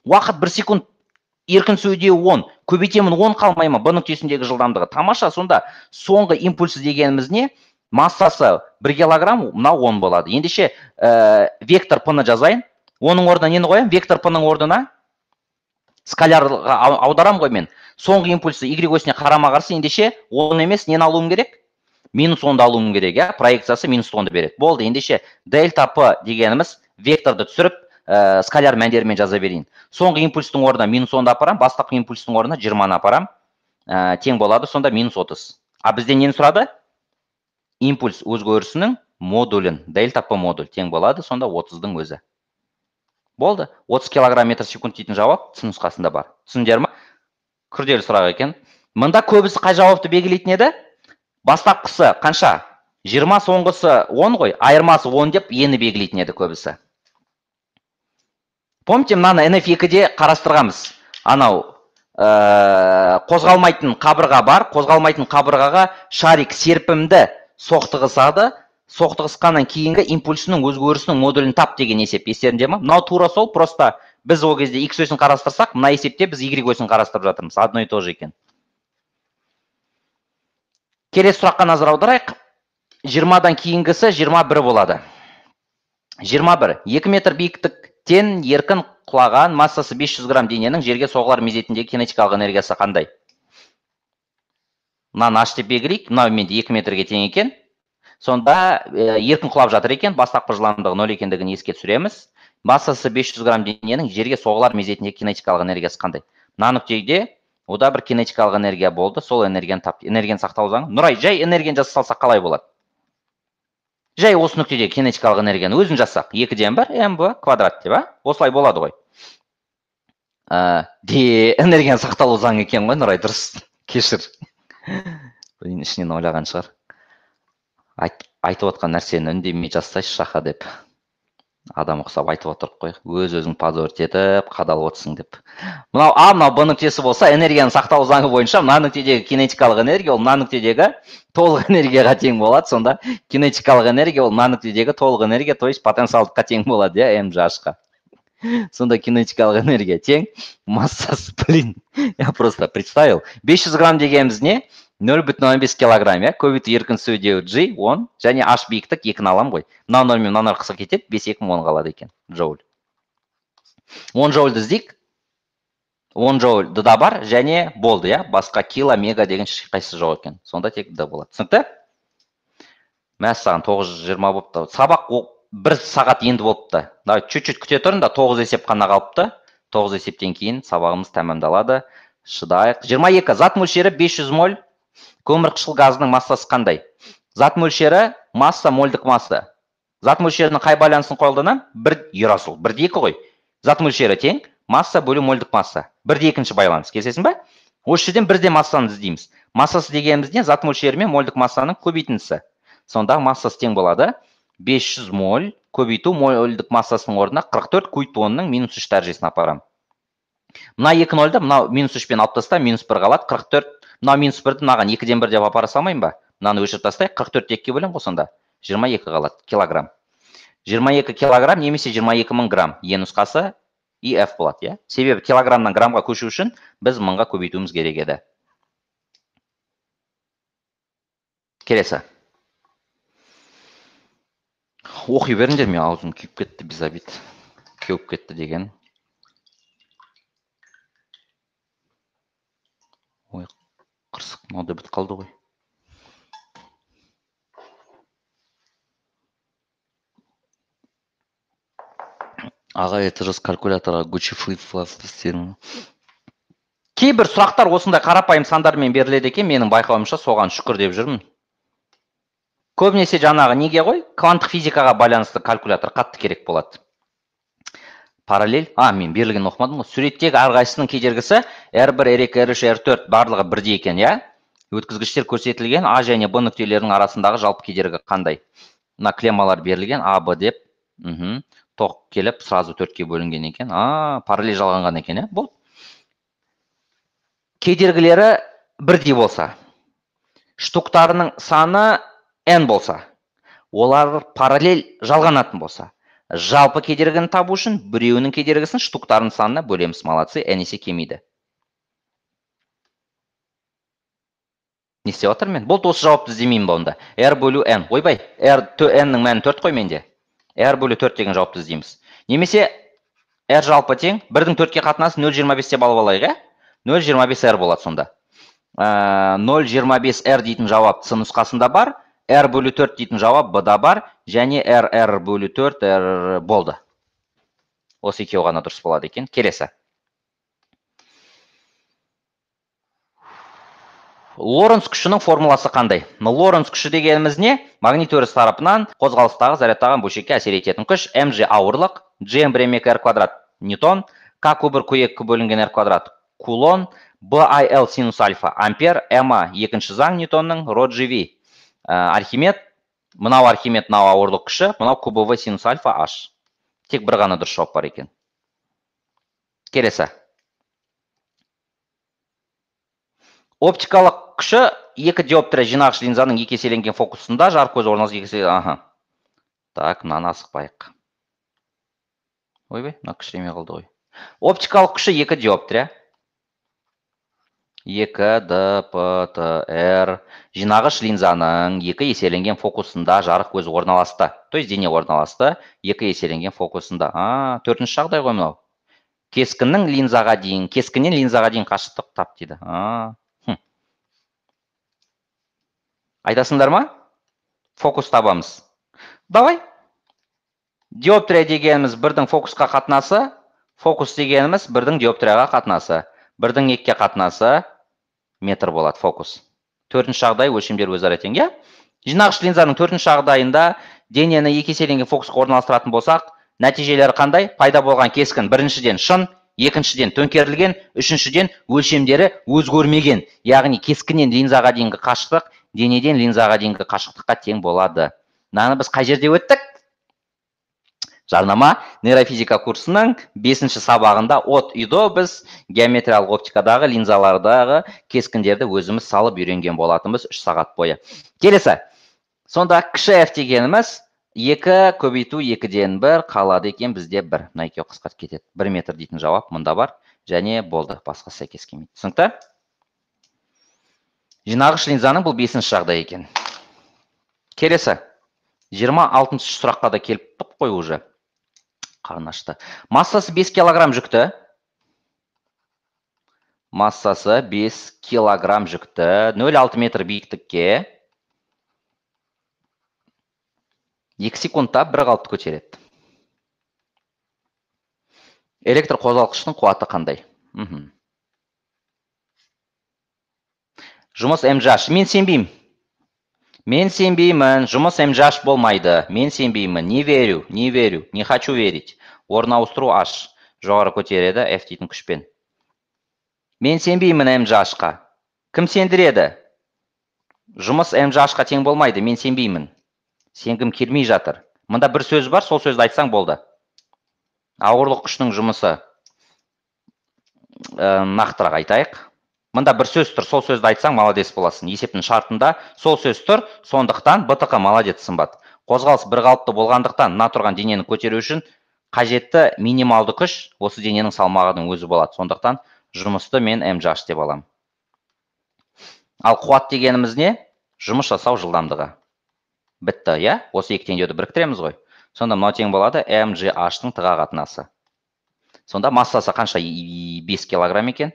Уақыт 1 секунд еркін түсуде 10, көбейтемін 10 қалмай ма Б нүктесіндегі жылдамдығы? Тамаша, сонда соңғы импульс дегеніміз не? Массасы 1 килограмм, мынау 10 болады. Ендеше вектор P-ны жазайын. Оның орнына нені қоямын? Вектор P-ның орнына скалярға аударам ғой мен. Соңғы импульсы Y осіне қарама-қарсы, ендеше 10 емес, нені алуым керек? Минус 10-ды алуым керек, иә? Проекциясы минус 10-ды береді. Болды, ендеше дельта P дегеніміз векторды түсіріп, скаляр мәндерімен жаза берейін. Соңғы импульстің орнына минус 10-ды апарам, бастапқы импульстің орнына 20-ны апарам. Тең болады, сонда минус 30. А бізден нені сұрады? Импульс өзгерісінің модулін, дельта P модуль тең болады, сонда 30-дың өзі. Болды. 30 килограмм метр секунд дейтін жауап С нұсқасында бар. Түсіндіңдер ма? Күрделі сұрақ екен. Мында көбісі қай жауапты белгілейтін еді? Бастапқысы қанша? 20, соңғысы 10 ғой. Айырмасы 10 деп ені белгілейтін еді көбісі. Помните, мынаны NF2-де қарастырғанбыз. Анау қозғалмайтын қабырға бар. Қозғалмайтын қабырғаға шарик серпімді соқтығысады. Соқтығысқаннан кейінгі импульсінің өзгерісінің модулін тап деген есеп. Естеріңде ма? Мынау тура сол, просто біз ол кезде X осін қарастырсақ, мына есепте біз Y осін қарастырып жатырмыз. Одно и то же екен. Келесі сұраққа назар аударайық. 20-дан кейінгісі 21 болады. 21. 2 метр биіктіктен еркін құлаған массасы 500 грамм дененің жерге соғылар мезетіндегі кинетикалық энергиясы қандай? Мынаны H деп белгілейік. Мынау менде 2 метрге тең екен. Сонда еркін құлап жатыр екен, бастапқы жылдамдығы 0 екендігін еске түсіреміз. Массасы 500 грамм дененің жерге соғылар мезетіндегі кинетикалық энергиясы қандай? Мына нүктеде ода бір кинетикалық энергия болды, сол энергияны тап, энергияны сақтау заңы. Нұрай, жай энергияны жаза салсақ қалай болады? Жай осы нүктеде кинетикалық энергияны өзін жазсақ, 2-ден 1 mv квадрат деп, а? Осылай болады ғой. Энергияны сақталу заңы екен ғой, Нұрай, дұрыс. Кешір. Ішінен ойлаған шығар. Айтып отқан нәрсені үндемей жазсайшы, Шаха деп. Адам ұқсап айтып отырып қой, өз-өзің позорить етіп, қадалып отырсың деп. Мынау А, мынау Б нүктесі болса, энергияның сақталу заңы бойынша мына нүктедегі кинетикалық энергия ол мына нүктедегі толық энергияға тең болады. Сонда кинетикалық энергия ол мына нүктедегі толық энергия, то есть потенциалдыққа тең болады, иә, МЖH-қа. Сонда кинетикалық энергия тең массасы, блин, я просто представил. 500 грамм дегеніміз не? 0,5 килограмм, иә, көбейту еркін түсу G 10 және H биіктік 2-ні алам ғой. Мынау 0 мен мынау 0 қысқа кетеді, 5 2 10 қалады екен. Джоуль. 10 джоульді іздейік. 10 джоуль Д да бар және болды, иә. Басқа кило, мега деген ешқайсысы жоқ екен. Сонда тек Д болады. Түсінікті? Мәссаған, 9:20 болыпты. Сабақ 1 сағат енді болыпты. Давай чуть-чуть күте тұрыңдар, 9 есеп қана қалыпты. 9 есептен кейін сабағымыз тәмамдалады. Шыдайық. 22. Зат мөлшері 500 моль. Көмірқышқыл газының массасы қандай? Зат мөлшері, масса, мольдік масса. Зат мөлшерінің қай байланысын қолданамын? 1 ерасыл, 1-2 ғой. Зат мөлшері тең, масса бөлу мольдік масса. 1-2 байланыс, келісесің ба? Осы жерден бірде массаны іздейміз. Массасы дегеніміз не? Зат мөлшері мен мольдік массаның көбейтіндісі. Сонда массасы тең болады. 500 моль көбейту мольдік массасының орнына 44 көбейту 10-ның минус 3 дәрежесін апарамын. Мына 2 нольді, мынау минус 3 пен алып таста, минус 1 қалады, 44. Мынау минус 1-ді мынаған 2-ден 1 деп апара салмайын ба? Мынаны өшіріп тастайық, 44-ті 2-ге бөлемін ғой сонда. 22 қалады, килограмм. 22 килограмм немесе 22 мың грамм. Е нұсқасы и F болады, иә? Себебі килограммнан граммға көшу үшін біз мыңға көбейтуіміз керек еді. Келесі. Оқи беріңдер, мен аузым күйіп кетті, без обид. Кеуіп кетті деген. Ой, қырсық, мынау да бітіп қалды ғой. Аға, это же с калькулятора Gucci Flip-Flop істедім. Кейбір сұрақтар осындай қарапайым сандармен беріледі екен, менің байқауымша соған шүкір деп жүрмін. Көбінесе жаңағы неге ғой? Кванттық физикаға байланысты калькулятор қатты керек болады. Параллель, мен берілген оқымадым ғой. Суреттегі әрқайсысының кедергісі R1, R2, R3, R4 барлығы бірдей екен, иә? Өткізгіштер көрсетілген А және Б нүктелерінің арасындағы жалпы кедергі қандай? Мына клеммалар берілген А, Б деп. Тоқ келіп сразу 4-ке бөлінген екен. Параллель жалғанған екен, иә? Болды. Кедергілері бірдей болса, штуктарының саны n болса, олар параллель жалғанатын болса, жалпы кедергіні табу үшін біреуінің кедергісін штуктарының санына бөлеміз. Молодцы, n есе кемиді. Не істеп жатырмын мен? Болды, осы жауапты іздемеймін ба онда? R бөлу n. Ойбай, R n-нің мәні 4 қой менде. R бөлу 4 деген жауапты іздейміз. Немесе R жалпы тең 1-дің 4-ке қатынасы 0,25 деп алып алайық, ә? 0,25 R болады сонда. 0,25 R дейтін жауап С нұсқасында бар, R бөлу 4 дейтін жауап Б-да бар, және R, R бөлу 4, R болды. Осы екеуі ғана дұрыс болады екен. Келесі. Лоренц күшінің формуласы қандай? Лоренц күші дегеніміз не? Магнит өріс тарапынан қозғалыстағы зарядталған бөлшекке әсер ететін күш. Mg ауырлық, Gm 1 2 R квадрат ньютон, К Q1 Q2 бөлінген R квадрат кулон, BIL синус альфа ампер, МА екінші заң Ньютонның, Ро GV Архимед, мынау Архимед, мынау ауырлық күші, мынау QBV синус альфа H. Тек бір ғана дұрыс жауап бар екен. Келесі. Оптикалық күші 2 диоптрия жинағыш линзаның екі еселенген фокусында жарық көзі орналасқан екі еселенген. Аха. Так, мынаны асықпайық. Ойбай, мына кішіреме қалды ғой. Оптикалық күші 2 диоптрия. 2 Д П Т Р жинағыш линзаның екі еселенген фокусында жарық көзі орналасты. То есть дене орналасты екі еселенген фокусында. Төртінші жағдай ғой мынау. Кескіннің линзаға дейін, кескіннен линзаға дейін қашықтық тап дейді. Айтасыңдар ма? Фокус табамыз. Давай. Диоптрия дегеніміз бірдің фокусқа қатынасы, фокус дегеніміз бірдің диоптрияға қатынасы. Бірдің екіге қатынасы метр болады фокус. Төртінші жағдай өлшемдер өзара тең, иә? Жинағыш линзаның төртінші жағдайында денені екі еселенген фокусқа орналастыратын болсақ, нәтижелері қандай? Пайда болған кескін біріншіден шын, екіншіден төңкерілген, үшіншіден өлшемдері өзгермеген. Яғни кескіннен линзаға дейінгі қашықтық денеден линзаға дейінгі қашықтыққа тең болады. Мынаны біз қай жерде өттік? Жарнама. Нейрофизика курсының 5-ші сабағында от и до біз геометриялық оптикадағы линзалардағы кескіндерді өзіміз салып үйренген болатынбыз 3 сағат бойы. Келесі. Сонда кіші f дегеніміз 2 көбейту 2-ден 1 қалады екен бізде 1. Мына екеуі қысқарып кетеді. 1 метр дейтін жауап мұнда бар. Және болды, басқа сәйкес келмейді. Түсінікті? Жинағыш линзаның бұл 5-ші жағдайы екен. Келесі. 26-шы сұраққа да келіп тұп қой уже. Қарын ашты. Массасы 5 килограмм жүкті. Массасы 5 килограмм жүкті. 0,6 метр биіктікке 2 секундта бір қалыпты көтереді. Электр қозғалтқыштың қуаты қандай? Жұмыс МЖH. Мен сенбеймін. Мен сенбеймін. Жұмыс МЖH болмайды. Мен сенбеймін. Не верю, не верю, не хочу верить. Орын ауыстыру H. Жоғары көтереді F дейтін күшпен. Мен сенбеймін МЖH-қа. Кім сендіреді? Жұмыс МЖH-қа тең болмайды. Мен сенбеймін. Сенгім келмей жатыр. Мында бір сөз бар, сол сөзді айтсаң болды. Ауырлық күшінің жұмысы. Нақтырақ айтайық. Мында бір сөз тұр, сол сөзді айтсаң молодец боласың. Есептің шартында сол сөз тұр, сондықтан БТҚ молодец Сымбат. Қозғалыс бір қалыпты болғандықтан мына тұрған денені көтеру үшін қажетті минималды күш осы дененің салмағының өзі болады. Сондықтан жұмысты мен МЖH деп аламын. Ал қуат дегеніміз не? Жұмыс жасау жылдамдығы. Бітті, иә? Осы екі теңдеуді біріктіреміз ғой. Сонда мынау тең болады МЖH-тың тыға қатынасы. Сонда массасы қанша? 5 килограмм екен.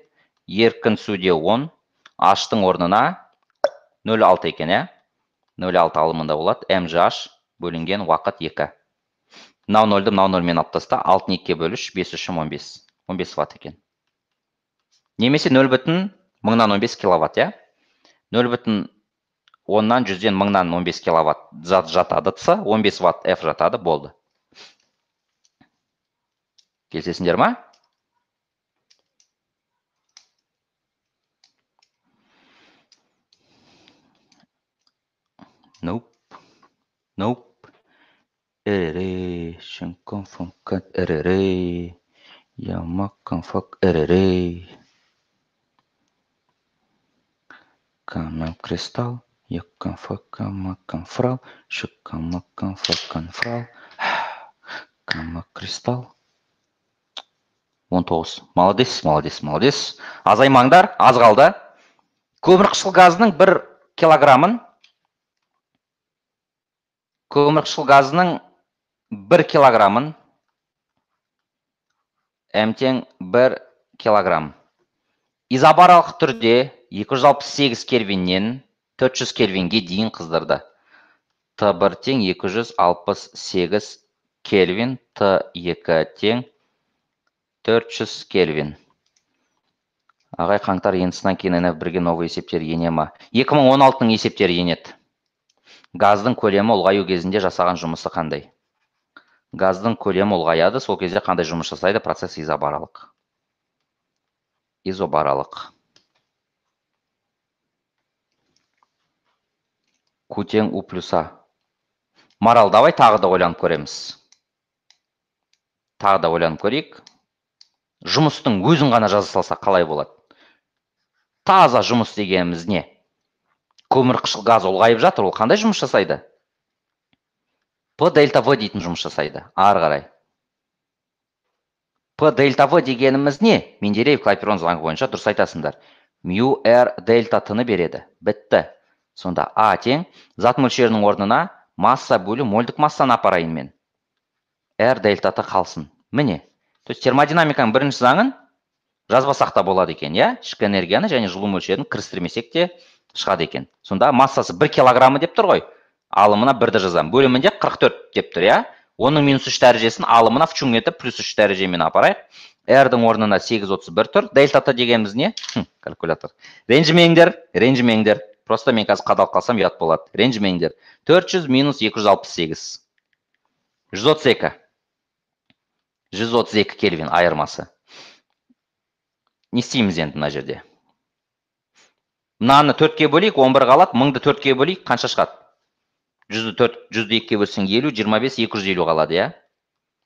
Еркін түсуде 10, H-тың орнына 0,6 екен, иә? 0,6 алымында болады. МЖH бөлінген уақыт 2. Мынау 0-ді мынау 0-мен алып таста. 6-ны 2-ге бөлу 3, 5 3 15. 15 ватт екен. Немесе 0,1015 киловатт, иә? 0,1 100 1015 киловатт жатады С, 15 ватт F жатады, болды. Келісесіңдер ма? Nope. Nope. Р, шынкон-фонкат, р, ямакон-фок, р, камен кристалл, якон-фокамакон-фрал, шыкамакон-фокон-фрал, кама-кристалл. 19. Молодец, молодец, молодец. Азаймаңдар, аз қалды. Көмірқышқыл газының 1 килограммын, көмірқышқыл газының 1 килограммын М тең 1 килограмм. Изобаралық түрде 268 кельвиннен 400 кельвинге дейін қыздырды. Т1 тең 268 кельвин, Т2 тең 400 кельвин. Ағай, қаңтар енісінен кейін НФ1-ге новый есептер ене ма? 2016-ның есептері енеді. Газдың көлемі ұлғаю кезінде жасаған жұмысы қандай? Газдың көлемі ұлғаяды, сол кезде қандай жұмыс жасайды? Процесс изобаралық. Изобаралық. Q тең U плюс А. Марал, давай тағы да ойланып көреміз. Тағы да ойланып көрейік. Жұмыстың өзін ғана жаза салсақ қалай болады? Таза жұмыс дегеніміз не? Көмірқышқыл газ ұлғайып жатыр, ол қандай жұмыс жасайды? П дельта В дейтін жұмыс жасайды. Ары қарай. П дельта В дегеніміз не? Менделеев Клапейрон заңы бойынша дұрыс айтасыңдар. Мю Р дельта Т-ны береді. Бітті. Сонда А тең зат мөлшерінің орнына масса бөлу мольдік массаны апарайын мен. Р дельта Т қалсын. Міне. То есть термодинамиканың бірінші заңын жазбасақ та болады екен, иә? Ішкі энергияны және жылу мөлшерін кірістірмесек те шығады екен. Сонда массасы 1 килограммы деп тұр ғой. Алымына 1-ді жазамын. Бөлімінде 44 деп тұр, иә? Оның минус 3 дәрежесін алымына в чуң етіп плюс 3 дәрежемен апарайық. R-дің орнына 8,31 тұр. Дельта Т дегеніміз не? Калькулятор. Ренжімеңдер, ренжімеңдер. Просто мен қазір қадалып қалсам ұят болады. Ренжімеңдер. 400 минус 268. 132. 132 кельвин айырмасы. Не істейміз енді мына жерде? Мынаны 4-ке бөлейік, 11 қалады. 1000-ды 4-ке бөлейік, қанша шығады? 100-ді 2-ге бөлсең 50, 25, 250 қалады, иә?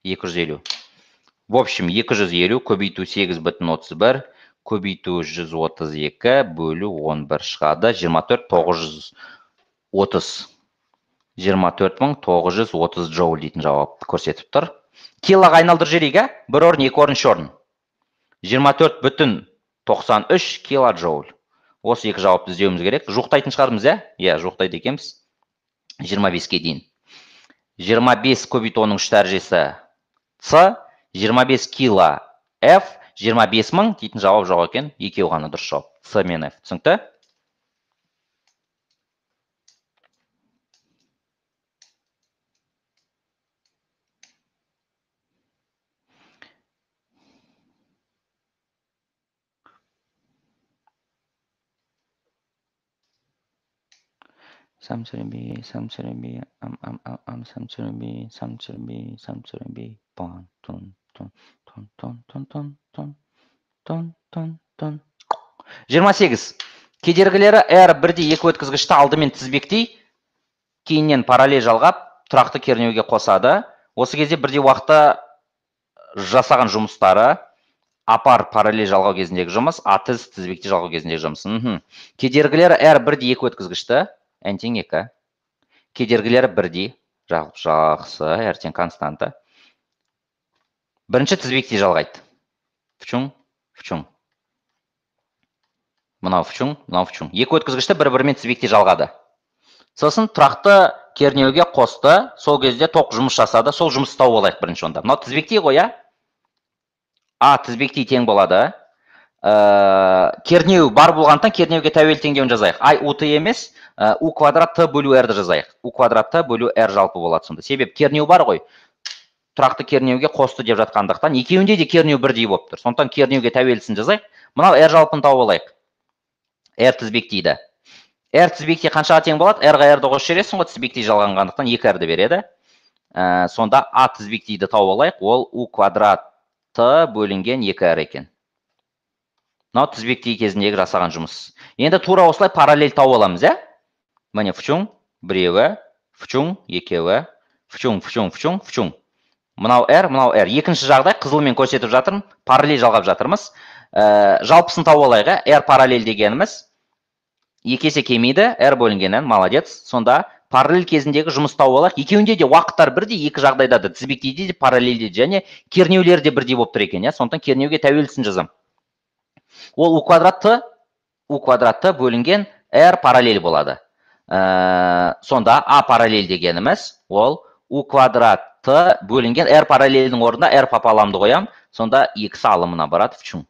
250. В общем, 250 көбейту 8,31 көбейту 132 бөлу 11 шығады. 24 930. 24 930 джоуль дейтін жауап көрсетіп тұр. Килоға айналдырып жіберейік, ә? 1 орын, 2 орын, 3 орын. 24,93 килоджоуль. Осы екі жауапты іздеуіміз керек. Жуықтайтын шығармыз, ә? Иә, жуықтайды екенбіз. 25-ке дейін. 25 көбейту 10-ның 3 дәрежесі С, 25 кило F, 25 мың дейтін жауап жоқ екен. Екеуі ғана дұрыс жауап. С мен F. Түсінікті? 3,2, 3,2, ам, 3,2, 3,2, 3,2, пон, тон, тон, тон, тон, тон, тон, тон, тон, тон, тон. 28. Кедергілері R бірде екі өткізгішті алдымен тізбектей, кейіннен параллель жалғап, тұрақты кернеуге қосады. Осы кезде бірдей уақытта жасаған жұмыстары апар параллель жалғау кезіндегі жұмыс, а тіз тізбектей жалғау кезіндегі жұмыс. Кедергілері R бірде екі өткізгішті, N тең 2. Кедергілері бірдей, жақсы, R тең константа. Бірінші тізбектей жалғайды. Фчун, фчун. Мынау фчун, мынау фчун. Екі өткізгішті бір-бірімен тізбектей жалғады. Сосын тұрақты кернеуге қосты, сол кезде тоқ жұмыс жасады, сол жұмысты тауып алайық бірінші онда. Мынау тізбектей ғой, а? А тізбектей тең болады. Кернеу бар болғандықтан кернеуге тәуелді теңдеуін жазайық. Ай У Т емес, У квадрат Т бөлу Р-ді жазайық. У квадрат Т бөлу Р жалпы болады сонда. Себеп кернеу бар ғой. Тұрақты кернеуге қосты деп жатқандықтан екеуінде де кернеу бірдей болып тұр. Сондықтан кернеуге тәуелдісін жазайық. Мынау Р жалпыны тауып алайық. Р тізбектейді. Р тізбектей қаншаға тең болады? Р-ға Р-ді қосып жібересің ғой, тізбектей жалғанғандықтан 2 Р-ді береді. Сонда А тізбектейді тауып алайық. Ол У квадрат Т бөлінген 2 Р екен. Мынау тізбектей кезіндегі жасаған жұмыс. Енді тура осылай параллель тауып аламыз, ә? Міне фчун, біреуі, фчун, екеуі, фчун, фчун, фчун, фчун. Мынау R, мынау R. Екінші жағдай қызылмен көрсетіп жатырмын, параллель жалғап жатырмыз. Жалпысын тауып алайық, ә? R параллель дегеніміз екі есе кемейді, R бөлінгеннен, молодец. Сонда параллель кезіндегі жұмыс тауып алайық. Екеуінде де уақыттар бірдей, екі жағдайда да тізбектейді де, параллельде және кернеулері де бірдей болып тұр екен, иә? Сондықтан кернеуге тәуелдісін жазамын. Ол У квадрат Т, У квадрат Т бөлінген R параллель болады. Сонда А параллель дегеніміз ол У квадрат Т бөлінген R параллельдің орнына R пополамды қоям. Сонда екісі алымына барады. В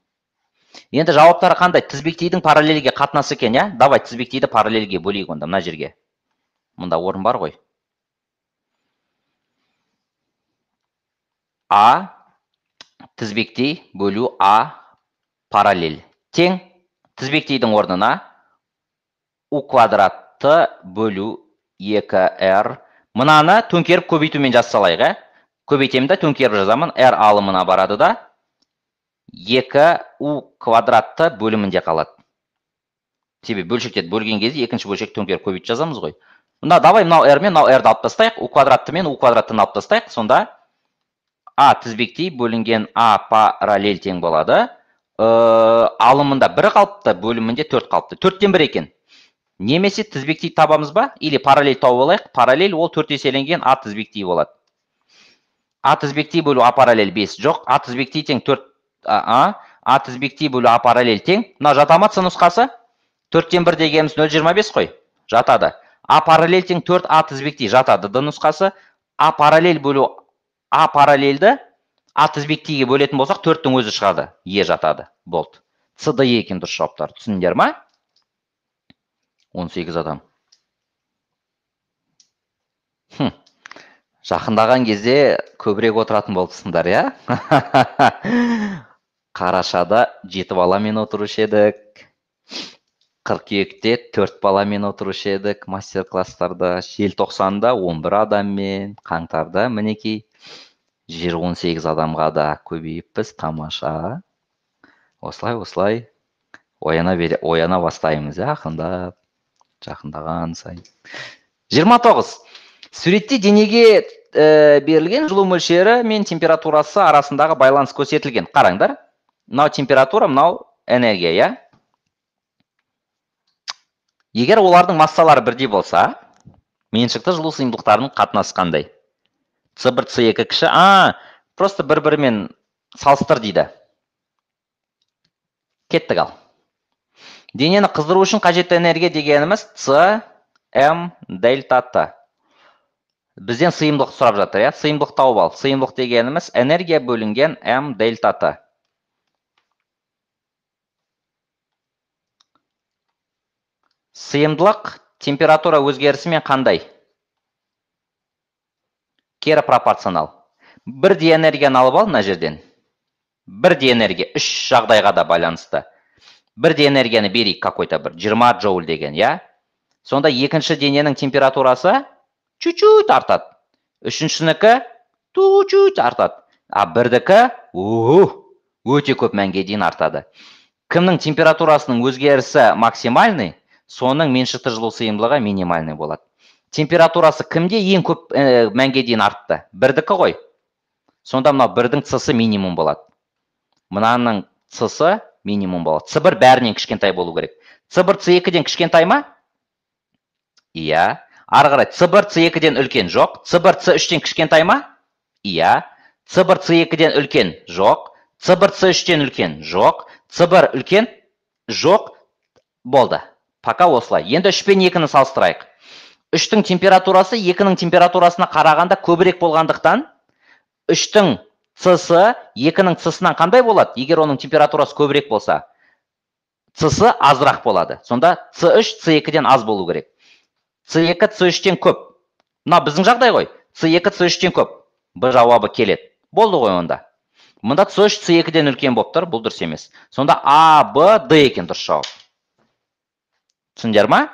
Енді жауаптары қандай? Тізбектейдің параллельге қатынасы екен, иә? Давай тізбектейді параллельге бөлейік онда, мына жерге. Мұнда орын бар ғой. А тізбектей бөлу А параллель. Тең тізбектейдің орнына У квадрат Т бөлу 2R. Мынаны төңкеріп көбейтумен жаза салайық, ә? Көбейтемін да төңкеріп жазамын. R алымына барады да 2 У квадрат Т бөлімінде қалады. Себебі бөлшектерді бөлген кезде екінші бөлшек төңкеріп көбейтіп жазамыз ғой. Мына давай мынау R мен мынау R-ді алып тастайық. У квадрат Т мен У квадрат Т-ны алып тастайық. Сонда А тізбектей бөлінген А параллель тең болады. Алымында 1 қалыпты, бөлімінде 4 қалыпты. 4-тен 1 екен. Немесе тізбектей табамыз ба? Или параллель тауып алайық. Параллель ол 4 еселенген А тізбектей болады. А тізбектей бөлу А параллель 5 жоқ. А тізбектей тең 4 А тізбектей бөлу А параллель тең. Мына жата ма С нұсқасы? 4-тен 1 дегеніміз 0,25 қой. Жатады. А параллель тең 4 А тізбектей жатады. Д нұсқасы. А параллель бөлу А параллельді А тізбектейге бөлетін болсақ 4-тің өзі шығады. Е жатады. Болды. С, Д, Е екен дұрыс жауаптар. Түсіндіңдер ма? 18 адам. Жақындаған кезде көбірек отыратын болыпсыңдар, иә? Қарашада 7 баламен отырушы едік. Қыркүйекте 4 баламен отырушы едік мастер-класстарда. Желтоқсанда 11 адаммен, қаңтарда мінекей 18 адамға да көбейіппіз, тамаша. Осылай, осылай ояна бастаймыз, ақырындап, жақындаған сайын. 29. Суретте денеге Берілген жылу мөлшері мен температурасы арасындағы байланыс көрсетілген. Қараңдар. Мынау температура, мынау энергия, иә? Егер олардың массалары бірдей болса, меншікті жылу сыйымдылықтарының қатынасы қандай? С1, С2 кіші. Просто бір-бірімен салыстыр дейді. Кеттік ал. Денені қыздыру үшін қажетті энергия дегеніміз С, М, дельта Т. Бізден сыйымдылық сұрап жатыр, иә? Сыйымдылық тауып ал. Сыйымдылық дегеніміз энергия бөлінген М, дельта Т. Сыйымдылық температура өзгерісімен қандай? Кері пропорционал. Бірдей энергияны алып ал мына жерден. Бірдей энергия үш жағдайға да байланысты. Бірдей энергияны берейік какой-то бір 20 джоуль деген, иә? Сонда екінші дененің температурасы чуть-чуть артады. Үшіншінікі чуть-чуть артады. А бірдікі өте көп мәнге дейін артады. Кімнің температурасының өзгерісі максимальный, соның меншікті жылу сыйымдылығы минимальный болады. Температурасы кімде ең көп мәнге дейін артты? Бірдікі ғой. Сонда мынау бірдің С-сы минимум болады. Мынаның С-сы минимум болады. С1 бәрінен кішкентай болу керек. С1 С2-ден кішкентай ма? Иә. Ары қарай С1 С2-ден үлкен жоқ. С1 С3-тен кішкентай ма? Иә. С1 С2-ден үлкен жоқ. С1 С3-тен үлкен жоқ. С1 үлкен жоқ. Болды. Пока осылай. Енді 3 пен 2-ні салыстырайық. 3-тің температурасы 2-нің температурасына қарағанда көбірек болғандықтан 3-тің С-сы 2-нің С-сынан қандай болады? Егер оның температурасы көбірек болса, С-сы азырақ болады. Сонда С3 С2-ден аз болу керек. С2 С3-тен көп. Мына біздің жағдай ғой. С2 С3-тен көп. Б жауабы келеді. Болды ғой онда. Мұнда С3 С2-ден үлкен болып тұр, бұл дұрыс емес. Сонда А, Б, Д екен дұрыс жауап. Түсіндер ма?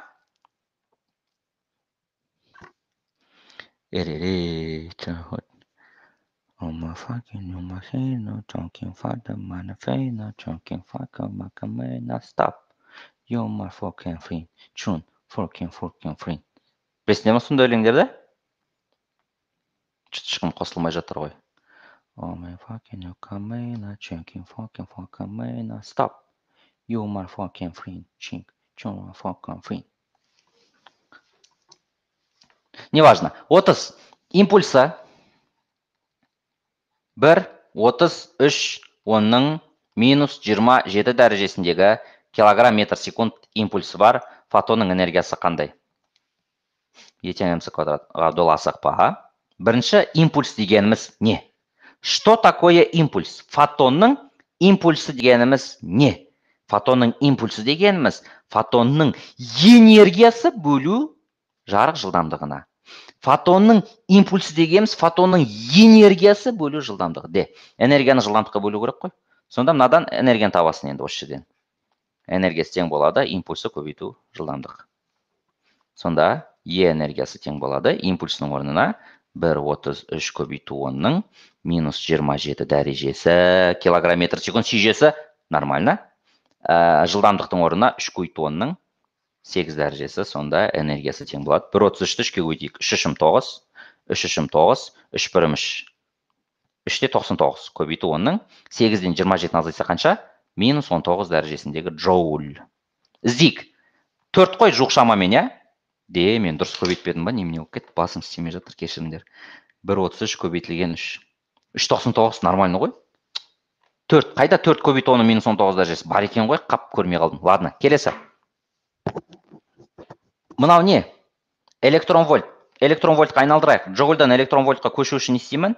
Білесіңдер ме сондай өлеңдерді? Чуть ешкім қосылмай жатыр ғой. Неважно. 30 импульсы 1, 33 онның минус 27 дәрежесіндегі килограмм метр секунд импульсы бар фотонның энергиясы қандай? Е тең мс квадрат. Ғабдолла, асықпа. Бірінші импульс дегеніміз не? Что такое импульс? Фотонның импульсы дегеніміз не? Фотонның импульсы дегеніміз фотонның энергиясы бөлу жарық жылдамдығына. Фотонның импульсы дегеніміз фотонның энергиясы бөлу жылдамдығы. Де, энергияны жылдамдыққа бөлу керек қой. Сонда мынадан энергияны табасың енді осы жерден. Энергиясы тең болады, импульсы көбейту жылдамдық. Сонда Е энергиясы тең болады, импульсінің орнына 1,33 көбейту 10-ның минус 27 дәрежесі килограмм метр секунд сүйжесі нормально. Жылдамдықтың орнына 3 көбейту 10-ның 8 дәрежесі, сонда энергиясы тең болады. 1,33-ті 3-ке көбейтейік. 3 үшім 9, 3 үшім 9, 3 бірім 3. 3-те 99 көбейту 10-ның 8-ден 27-ні азайтса қанша? Минус 19 дәрежесіндегі джоуль. Іздейік. 4 қой жуық шамамен, иә? Де, мен дұрыс көбейтпедім ба? Немене болып кетті? Басым істемей жатыр, кешіріңдер. 1,33 көбейтілген 3. 3,99 нормально ғой. 4. Қайда 4 көбейту 10-ның минус 19 дәрежесі? Бар екен ғой, қап көрмей қалдым. Ладно, келесі. Мынау не? Электрон вольт. Электрон вольтқа айналдырайық. Джоульдан электрон вольтқа көшу үшін не істеймін?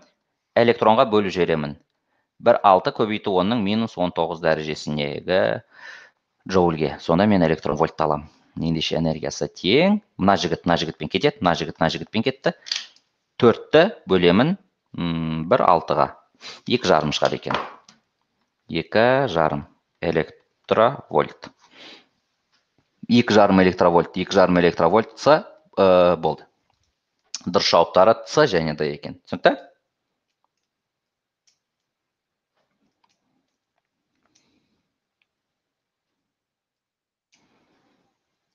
Электронға бөліп жіберемін. 1,6 көбейту 10-ның минус 19 дәрежесіндегі джоульге. Сонда мен электрон вольтты аламын. Ендеше энергиясы тең. Мына жігіт мына жігітпен кетеді, мына жігіт мына жігітпен кетті. 4-ті бөлемін 1,6-ға. 2,5 шығады екен. 2,5 электровольт. 2,5 электровольт, 2,5 электровольт С болды. Дұрыс жауаптары С және Д екен. Түсінікті?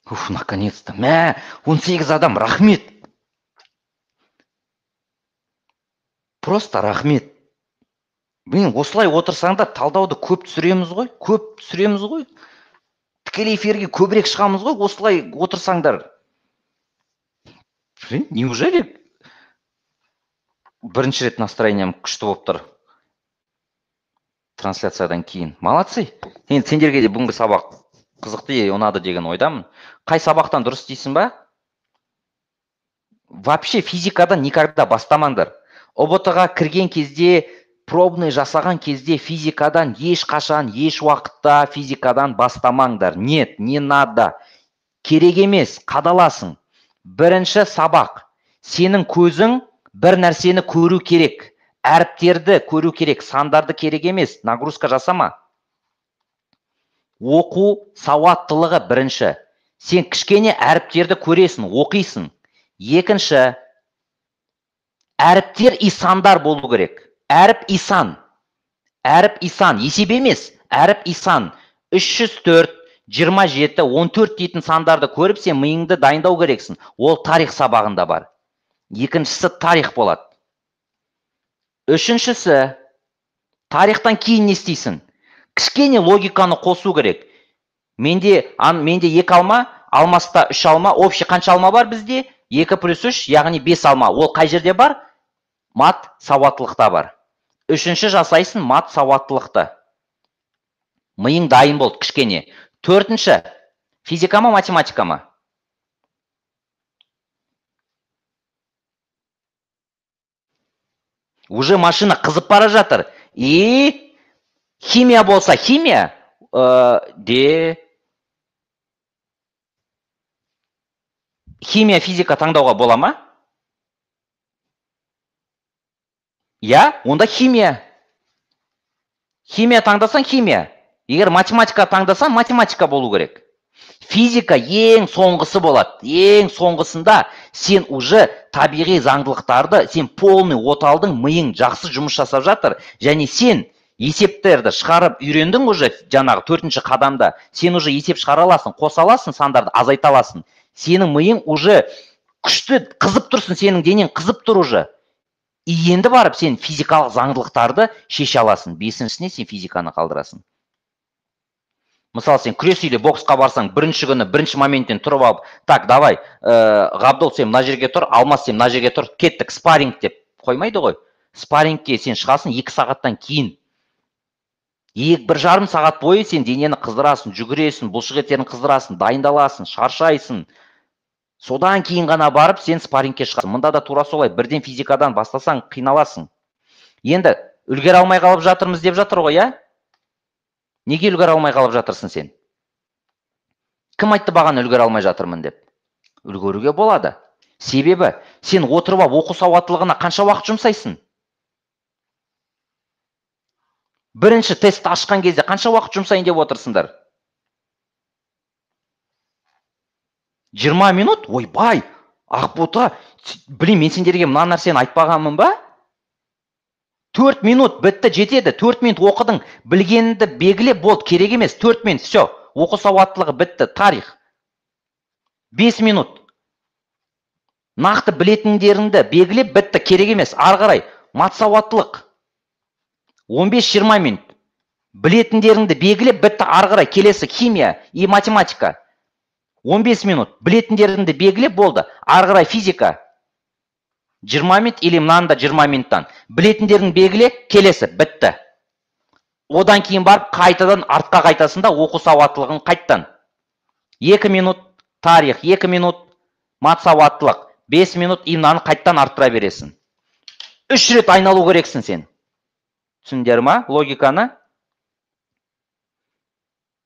Уф, наконец-то. Мә, 18 адам, рахмет. Просто рахмет. Блин, осылай отырсаңдар талдауды көп түсіреміз ғой, көп түсіреміз ғой. Тікелей эфирге көбірек шығамыз ғой, осылай отырсаңдар. Блин, неужели бірінші рет настроением күшті болып тұр трансляциядан кейін? Молодцы. Енді сендерге де бүгінгі сабақ қызықты, ұнады деген ойдамын. Қай сабақтан дұрыс дейсің ба? Вообще физикадан никогда бастамаңдар. ҰБТ-ға кірген кезде, пробный жасаған кезде физикадан ешқашан, еш уақытта физикадан бастамаңдар. Нет, не надо. Керек емес, қадаласың. Бірінші сабақ. Сенің көзің бір нәрсені көру керек. Әріптерді көру керек, сандарды керек емес. Нагрузка жасама. Оқу сауаттылығы бірінші. Сен кішкене әріптерді көресің, оқисың. Екінші, әріптер и сандар болу керек. Әріп и сан. Әріп и сан. Есеп емес, әріп и сан. 304, 27, 14 дейтін сандарды көріп, сен миыңды дайындау керексің. Ол тарих сабағында бар. Екіншісі тарих болады. Үшіншісі, тарихтан кейін не істейсің? Кішкене логиканы қосу керек. Менде 2 алма, алмаста 3 алма, общий қанша алма бар бізде? 2 плюс 3, яғни 5 алма. Ол қай жерде бар? Мат сауаттылықта бар. Үшінші жасайсың мат сауаттылықты. Миың дайын болды кішкене. Төртінші, физика ма, математика ма? Уже машина қызып бара жатыр. И химия болса химия, де химия, физика таңдауға бола ма? Я, онда химия. Химия таңдасаң химия. Егер математика таңдасаң, математика болу керек. Физика ең соңғысы болады. Ең соңғысында сен уже табиғи заңдылықтарды, сен полный оталдың, миың жақсы жұмыс жасап жатыр. Және сен есептерді шығарып үйрендің уже жаңағы төртінші қадамда. Сен уже есеп шығара аласың, қоса аласың, сандарды азайта аласың. Сенің миың уже күшті қызып тұрсын, сенің денең қызып тұр уже. И енді барып сен физикалық заңдылықтарды шеше аласың. Бесіншісіне сен физиканы қалдырасың. Мысалы, сен күрес или боксқа барсаң, бірінші күні, бірінші моменттен тұрып алып, так, давай, Ғабдол, сен мына жерге тұр, Алмас, сен мына жерге тұр, кеттік, спарринг деп қоймайды ғой. Спаррингке сен шығасың 2 сағаттан кейін. 1,5 сағат бойы сен денені қыздырасың, жүгіресің, бұлшық еттерін қыздырасың, дайындаласың, шаршайсың. Содан кейін ғана барып сен спаррингке шығасың. Мында да тура солай, бірден физикадан бастасаң қиналасың. Енді үлгере алмай қалып жатырмыз деп жатыр ғой, иә? Неге үлгере алмай қалып жатырсың сен? Кім айтты бағана үлгере алмай жатырмын деп? Үлгеруге болады. Себебі сен отырып алып оқу сауаттылығына қанша уақыт жұмсайсың? Бірінші тестті ашқан кезде қанша уақыт жұмсайын деп отырсыңдар? 20 минут? Ойбай, Ақбота, блин, мен сендерге мына нәрсені айтпағанмын ба? 4 минут бітті, жетеді. 4 минут оқыдың, білгеніңді белгілеп болды, керек емес. 4 минут, все, оқу сауаттылығы бітті, тарих. 5 минут. Нақты білетіндеріңді белгілеп бітті, керек емес. Ары қарай, мат сауаттылық. 15-20 минут. Білетіндеріңді белгілеп бітті, ары қарай, келесі химия и математика. 15 минут. Білетіндеріңді белгілеп болды. Ары қарай физика. 20 минут или мынаны да 20 минуттан. Білетіндерін белгіле, келесі, бітті. Одан кейін барып қайтадан артқа қайтасың да оқу сауаттылығын қайттан. 2 минут тарих, 2 минут мат сауаттылық, 5 минут и мынаны қайттан арттыра бересің. 3 рет айналу керексің сен. Түсіндер ма логиканы?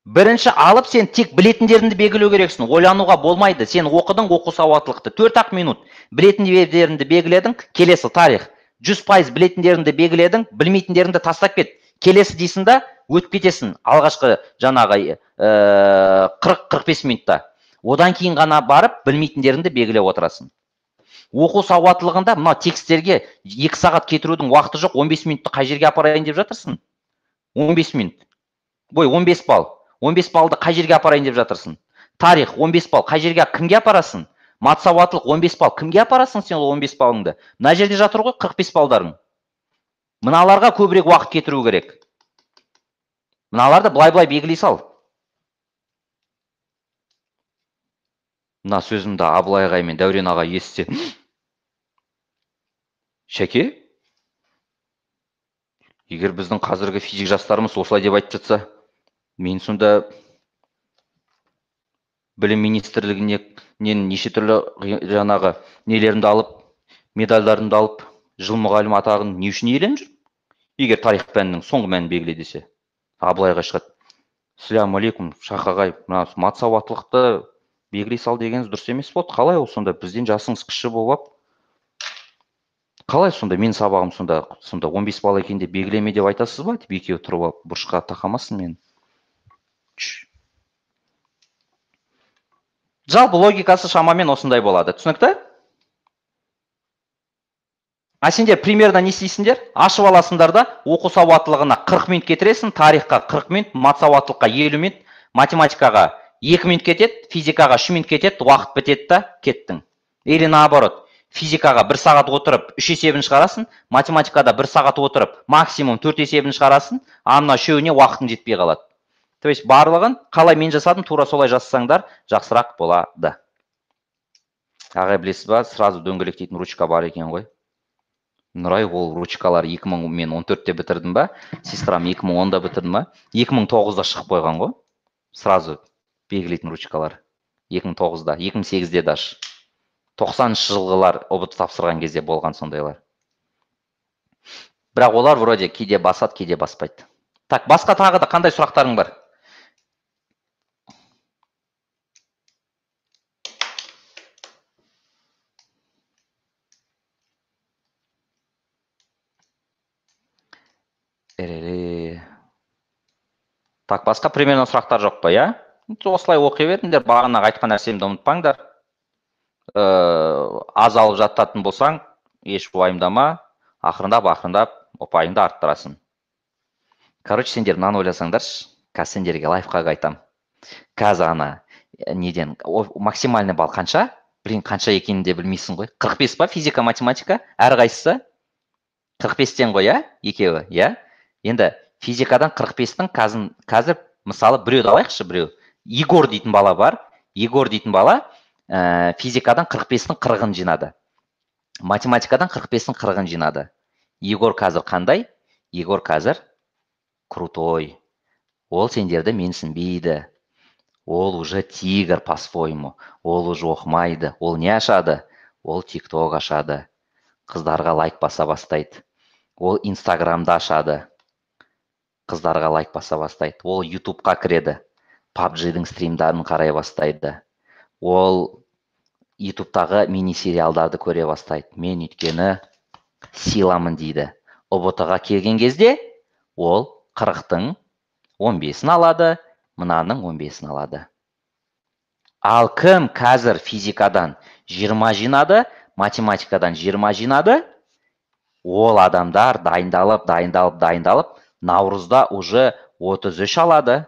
Бірінші алып сен тек білетіндеріңді белгілеу керексің. Ойлануға болмайды. Сен оқыдың оқу сауаттылықты 4-ақ минут. Білетіндеріңді белгіледің, келесі тарих. 100% білетіндеріңді белгіледің, білмейтіндеріңді тастап кет. Келесі дейсің да, өтіп кетесің алғашқы жаңағы 40-45 минутта. Одан кейін ғана барып білмейтіндеріңді белгілеп отырасың. Оқу сауаттылығында мына тексттерге 2 сағат кетірудің уақыты жоқ. 15 минутты қай жерге апарайын деп жатырсың? 15 минут. Ой, 15 балл. 15 баллды қай жерге апарайын деп жатырсың? Тарих 15 балл қай жерге, кімге апарасың? Мат сауаттылық 15 балл кімге апарасың сен ол 15 баллыңды? Мына жерде жатыр ғой 45 балдарың. Мыналарға көбірек уақыт кетіру керек. Мыналарды былай-былай белгілей сал. Мына сөзімді Абылай ағай мен Дәурен ағай естісе, Шәке, егер біздің қазіргі физик жастарымыз осылай деп айтып жатса, мен сонда білім министрлігінен неше түрлі жаңағы нелерімді алып, медальдарымды алып, жыл мұғалімі атағын не үшін иеленіп жүрмін? Егер тарих пәнінің соңғы мәнін белгіле десе, Абылайға шығады. Ассаляму алейкум, Шах ағай, мына мат сауаттылықты белгілей сал дегеніңіз дұрыс емес болды. Қалай ол сонда бізден жасыңыз кіші болып, қалай сонда мен сабағым сонда 15 бал екен деп белгілеме деп айтасыз ба? Деп екеуі тұрып алып бұрышқа тақамасын мен. Жалпы логикасы шамамен осындай болады. Түсінікті? А сендер примерно не істейсіңдер? Ашып аласыңдар да, оқу сауаттылығына 40 минут кетіресің, тарихқа 40 минут, мат сауаттылыққа 50 минут, математикаға 2 минут кетеді, физикаға 3 минут кетеді, уақыт бітеді да кеттің. Или наоборот, физикаға 1 сағат отырып 3 есебін шығарасың, математикада 1 сағат отырып максимум 4 есебін шығарасың, а мына үшеуіне уақытың жетпей қалады. То есть барлығын қалай мен жасадым, тура солай жасасаңдар жақсырақ болады. Ағай, білесіз ба, сразу дөңгелектейтін ручка бар екен ғой. Нұрай, ол ручкалар 2014-те бітірдім ба, сестрам 2010-да бітірдім ба, 2009-да шығып қойған ғой. Сразу белгілейтін ручкалар 2009-да, 2008-де даже. 90-шы жылғылар ҰБТ тапсырған кезде болған сондайлар. Бірақ олар вроде кейде басады, кейде баспайды. Так, басқа тағы да қандай сұрақтарың бар? Так, басқа примерно сұрақтар жоқ па, иә? Осылай оқи беріңдер, бағанағы айтқан нәрсемді ұмытпаңдар. Аз алып жататын болсаң, еш уайымдама, ақырындап ұпайыңды арттырасың. Короче, сендер мынаны ойласаңдаршы, қазір сендерге лайфхак айтам. Қазір ана неден максимальный балл қанша? Блин, қанша екенін де білмейсің ғой. 45 па физика, математика? Әрқайсысы 45-тен ғой, иә? Екеуі, иә? Енді физикадан 45-тің қазір мысалы біреуді алайықшы, біреу. Егор дейтін бала бар. Егор дейтін бала физикадан 45-тің 40-ын жинады. Математикадан 45-тің 40-ын жинады. Егор қазір қандай? Егор қазір крутой. Ол сендерді менсінбейді. Ол уже тигр по-своему. Ол уже оқымайды. Ол не ашады? Ол TikTok ашады. Қыздарға лайк баса бастайды. Ол Инстаграмда ашады. Қыздарға лайк баса бастайды. Ол YouTubeқа кіреді. PUBG-дің стримдарын қарай бастайды. Ол YouTube'тағы мини-сериалдарды көре бастайды. Мен өйткені силамын дейді. ҰБТ-ға келген кезде ол 40-тың 15-ін алады, мынаның 15-ін алады. Ал кім қазір физикадан 20 жинады, математикадан 20 жинады, ол адамдар дайындалып, дайындалып, наурызда уже 33 алады.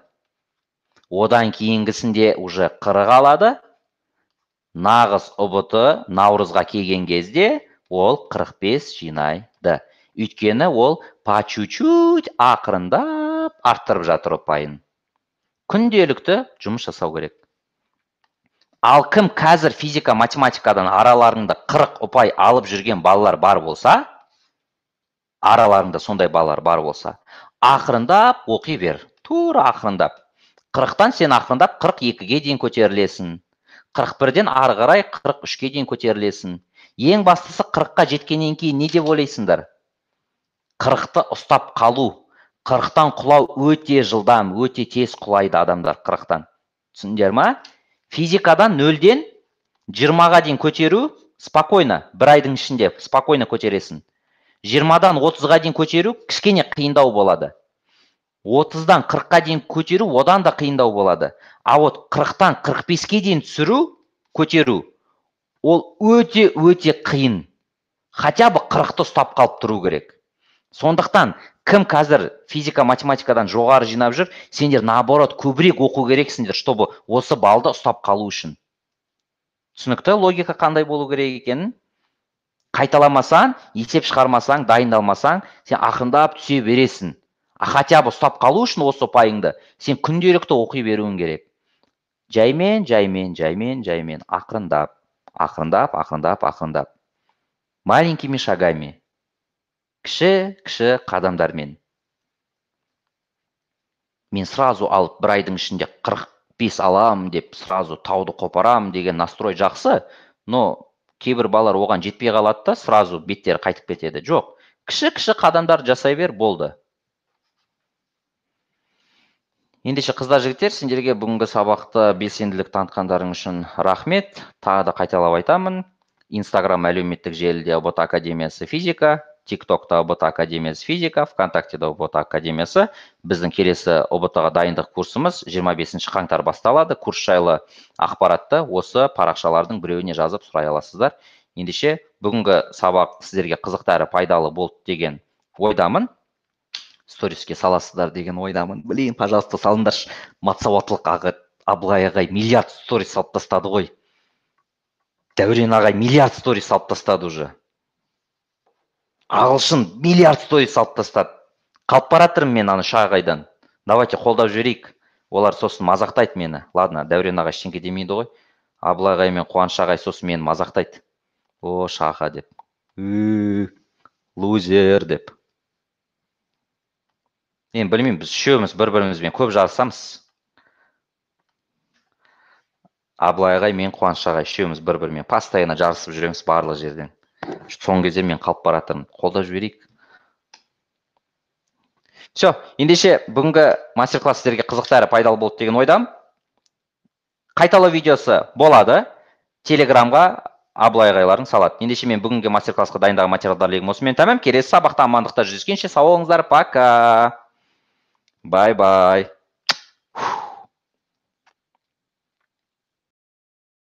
Одан кейінгісінде уже 40 алады. Нағыз ҰБТ наурызға келген кезде ол 45 жинайды. Өйткені ол по чуть-чуть ақырындап арттырып жатыр ұпайын. Күнделікті жұмыс жасау керек. Ал кім қазір физика, математикадан араларында 40 ұпай алып жүрген балалар бар болса, араларында сондай балалар бар болса, ақырындап оқи бер. Тура ақырындап. 40-тан сен ақырындап 42-ге дейін көтерілесің. 41-ден ары қарай 43-ке дейін көтерілесің. Ең бастысы 40-қа жеткеннен кейін не деп ойлайсыңдар? 40-ты ұстап қалу, 40-тан құлау өте жылдам, өте тез құлайды адамдар 40-тан. Түсіндіңдер ма? Физикадан 0-ден 20-ға дейін көтеру спокойно, бір айдың ішінде спокойно көтересің. 20-дан 30-ға дейін көтеру кішкене қиындау болады. 30-дан 40-қа дейін көтеру одан да қиындау болады. А вот 40-тан 45-ке дейін түсіру, көтеру, ол өте-өте қиын. Хотя бы 40-ты ұстап қалып тұру керек. Сондықтан кім қазір физика, математикадан жоғары жинап жүр, сендер наоборот көбірек оқу керексіңдер, чтобы осы балды ұстап қалу үшін. Түсінікті логика қандай болу керек екенін? Қайталамасаң, есеп шығармасаң, дайындалмасаң, сен ақырындап түсе бересің. А хотя бы ұстап қалу үшін осы ұпайыңды сен күнделікті оқи беруің керек. Жаймен, жаймен, жаймен, жаймен, ақырындап, ақырындап, ақырындап, ақырындап. Маленькими шагами. Кіші-кіші қадамдармен. Мен сразу алып бір айдың ішінде 45 алам деп сразу тауды қопарам деген настрой жақсы, но кейбір балалар оған жетпей қалады да сразу беттері қайтып кетеді. Жоқ, кіші-кіші қадамдар жасай бер, болды. Ендеше, қыздар, жігіттер, сендерге бүгінгі сабақты белсенділік танытқандарың үшін рахмет. Тағы да қайталап айтамын. Инстаграм әлеуметтік желіде ҰБТ Академиясы физика, ТикТокта ҰБТ Академиясы физика, ВКонтактеде ҰБТ Академиясы. Біздің келесі ҰБТ-ға дайындық курсымыз 25 қаңтар басталады. Курс жайлы ақпаратты осы парақшалардың біреуіне жазып сұрай аласыздар. Ендеше, бүгінгі сабақ сіздерге қызықты әрі пайдалы болды деген ойдамын. Сториске саласыздар деген ойдамын. Блин, пожалуйста, салыңдаршы. Матсауаттылық аға, Абылай ағай миллиард сторис салып тастады ғой. Дәурен ағай миллиард сторис салып тастады уже. Ағылшын миллиард сторис салып тастады. Қалып баратырмын мен аны ағайдан. Давайте қолдап жіберейік. Олар сосын мазақтайды мені. Ладно, Дәурен ағай ештеңке демейді ғой. Абылай ағай мен Қуаныш ағай сосын мені мазақтайды. О, шаха деп. Лузер деп. Мен білмеймін, біз үшеуміз бір-бірімізбен көп жарысамыз. Абылай ағай мен Қуаныш ағай үшеуміз бір-бірімен постоянно жарысып жүреміз барлық жерден. Соңғы кезде мен қалып баратырмын. Қолдап жіберейік. Все, ендеше бүгінгі мастер-класс сіздерге қызықты әрі пайдалы болды деген ойдамын. Қайталау видеосы болады. Телеграмға Абылай ағайларың салады. Ендеше мен бүгінгі мастер-классқа дайындаған материалдар легім осымен тәмам. Келесі сабақта амандықта жүздескенше сау болыңыздар. Пока. Бай-бай.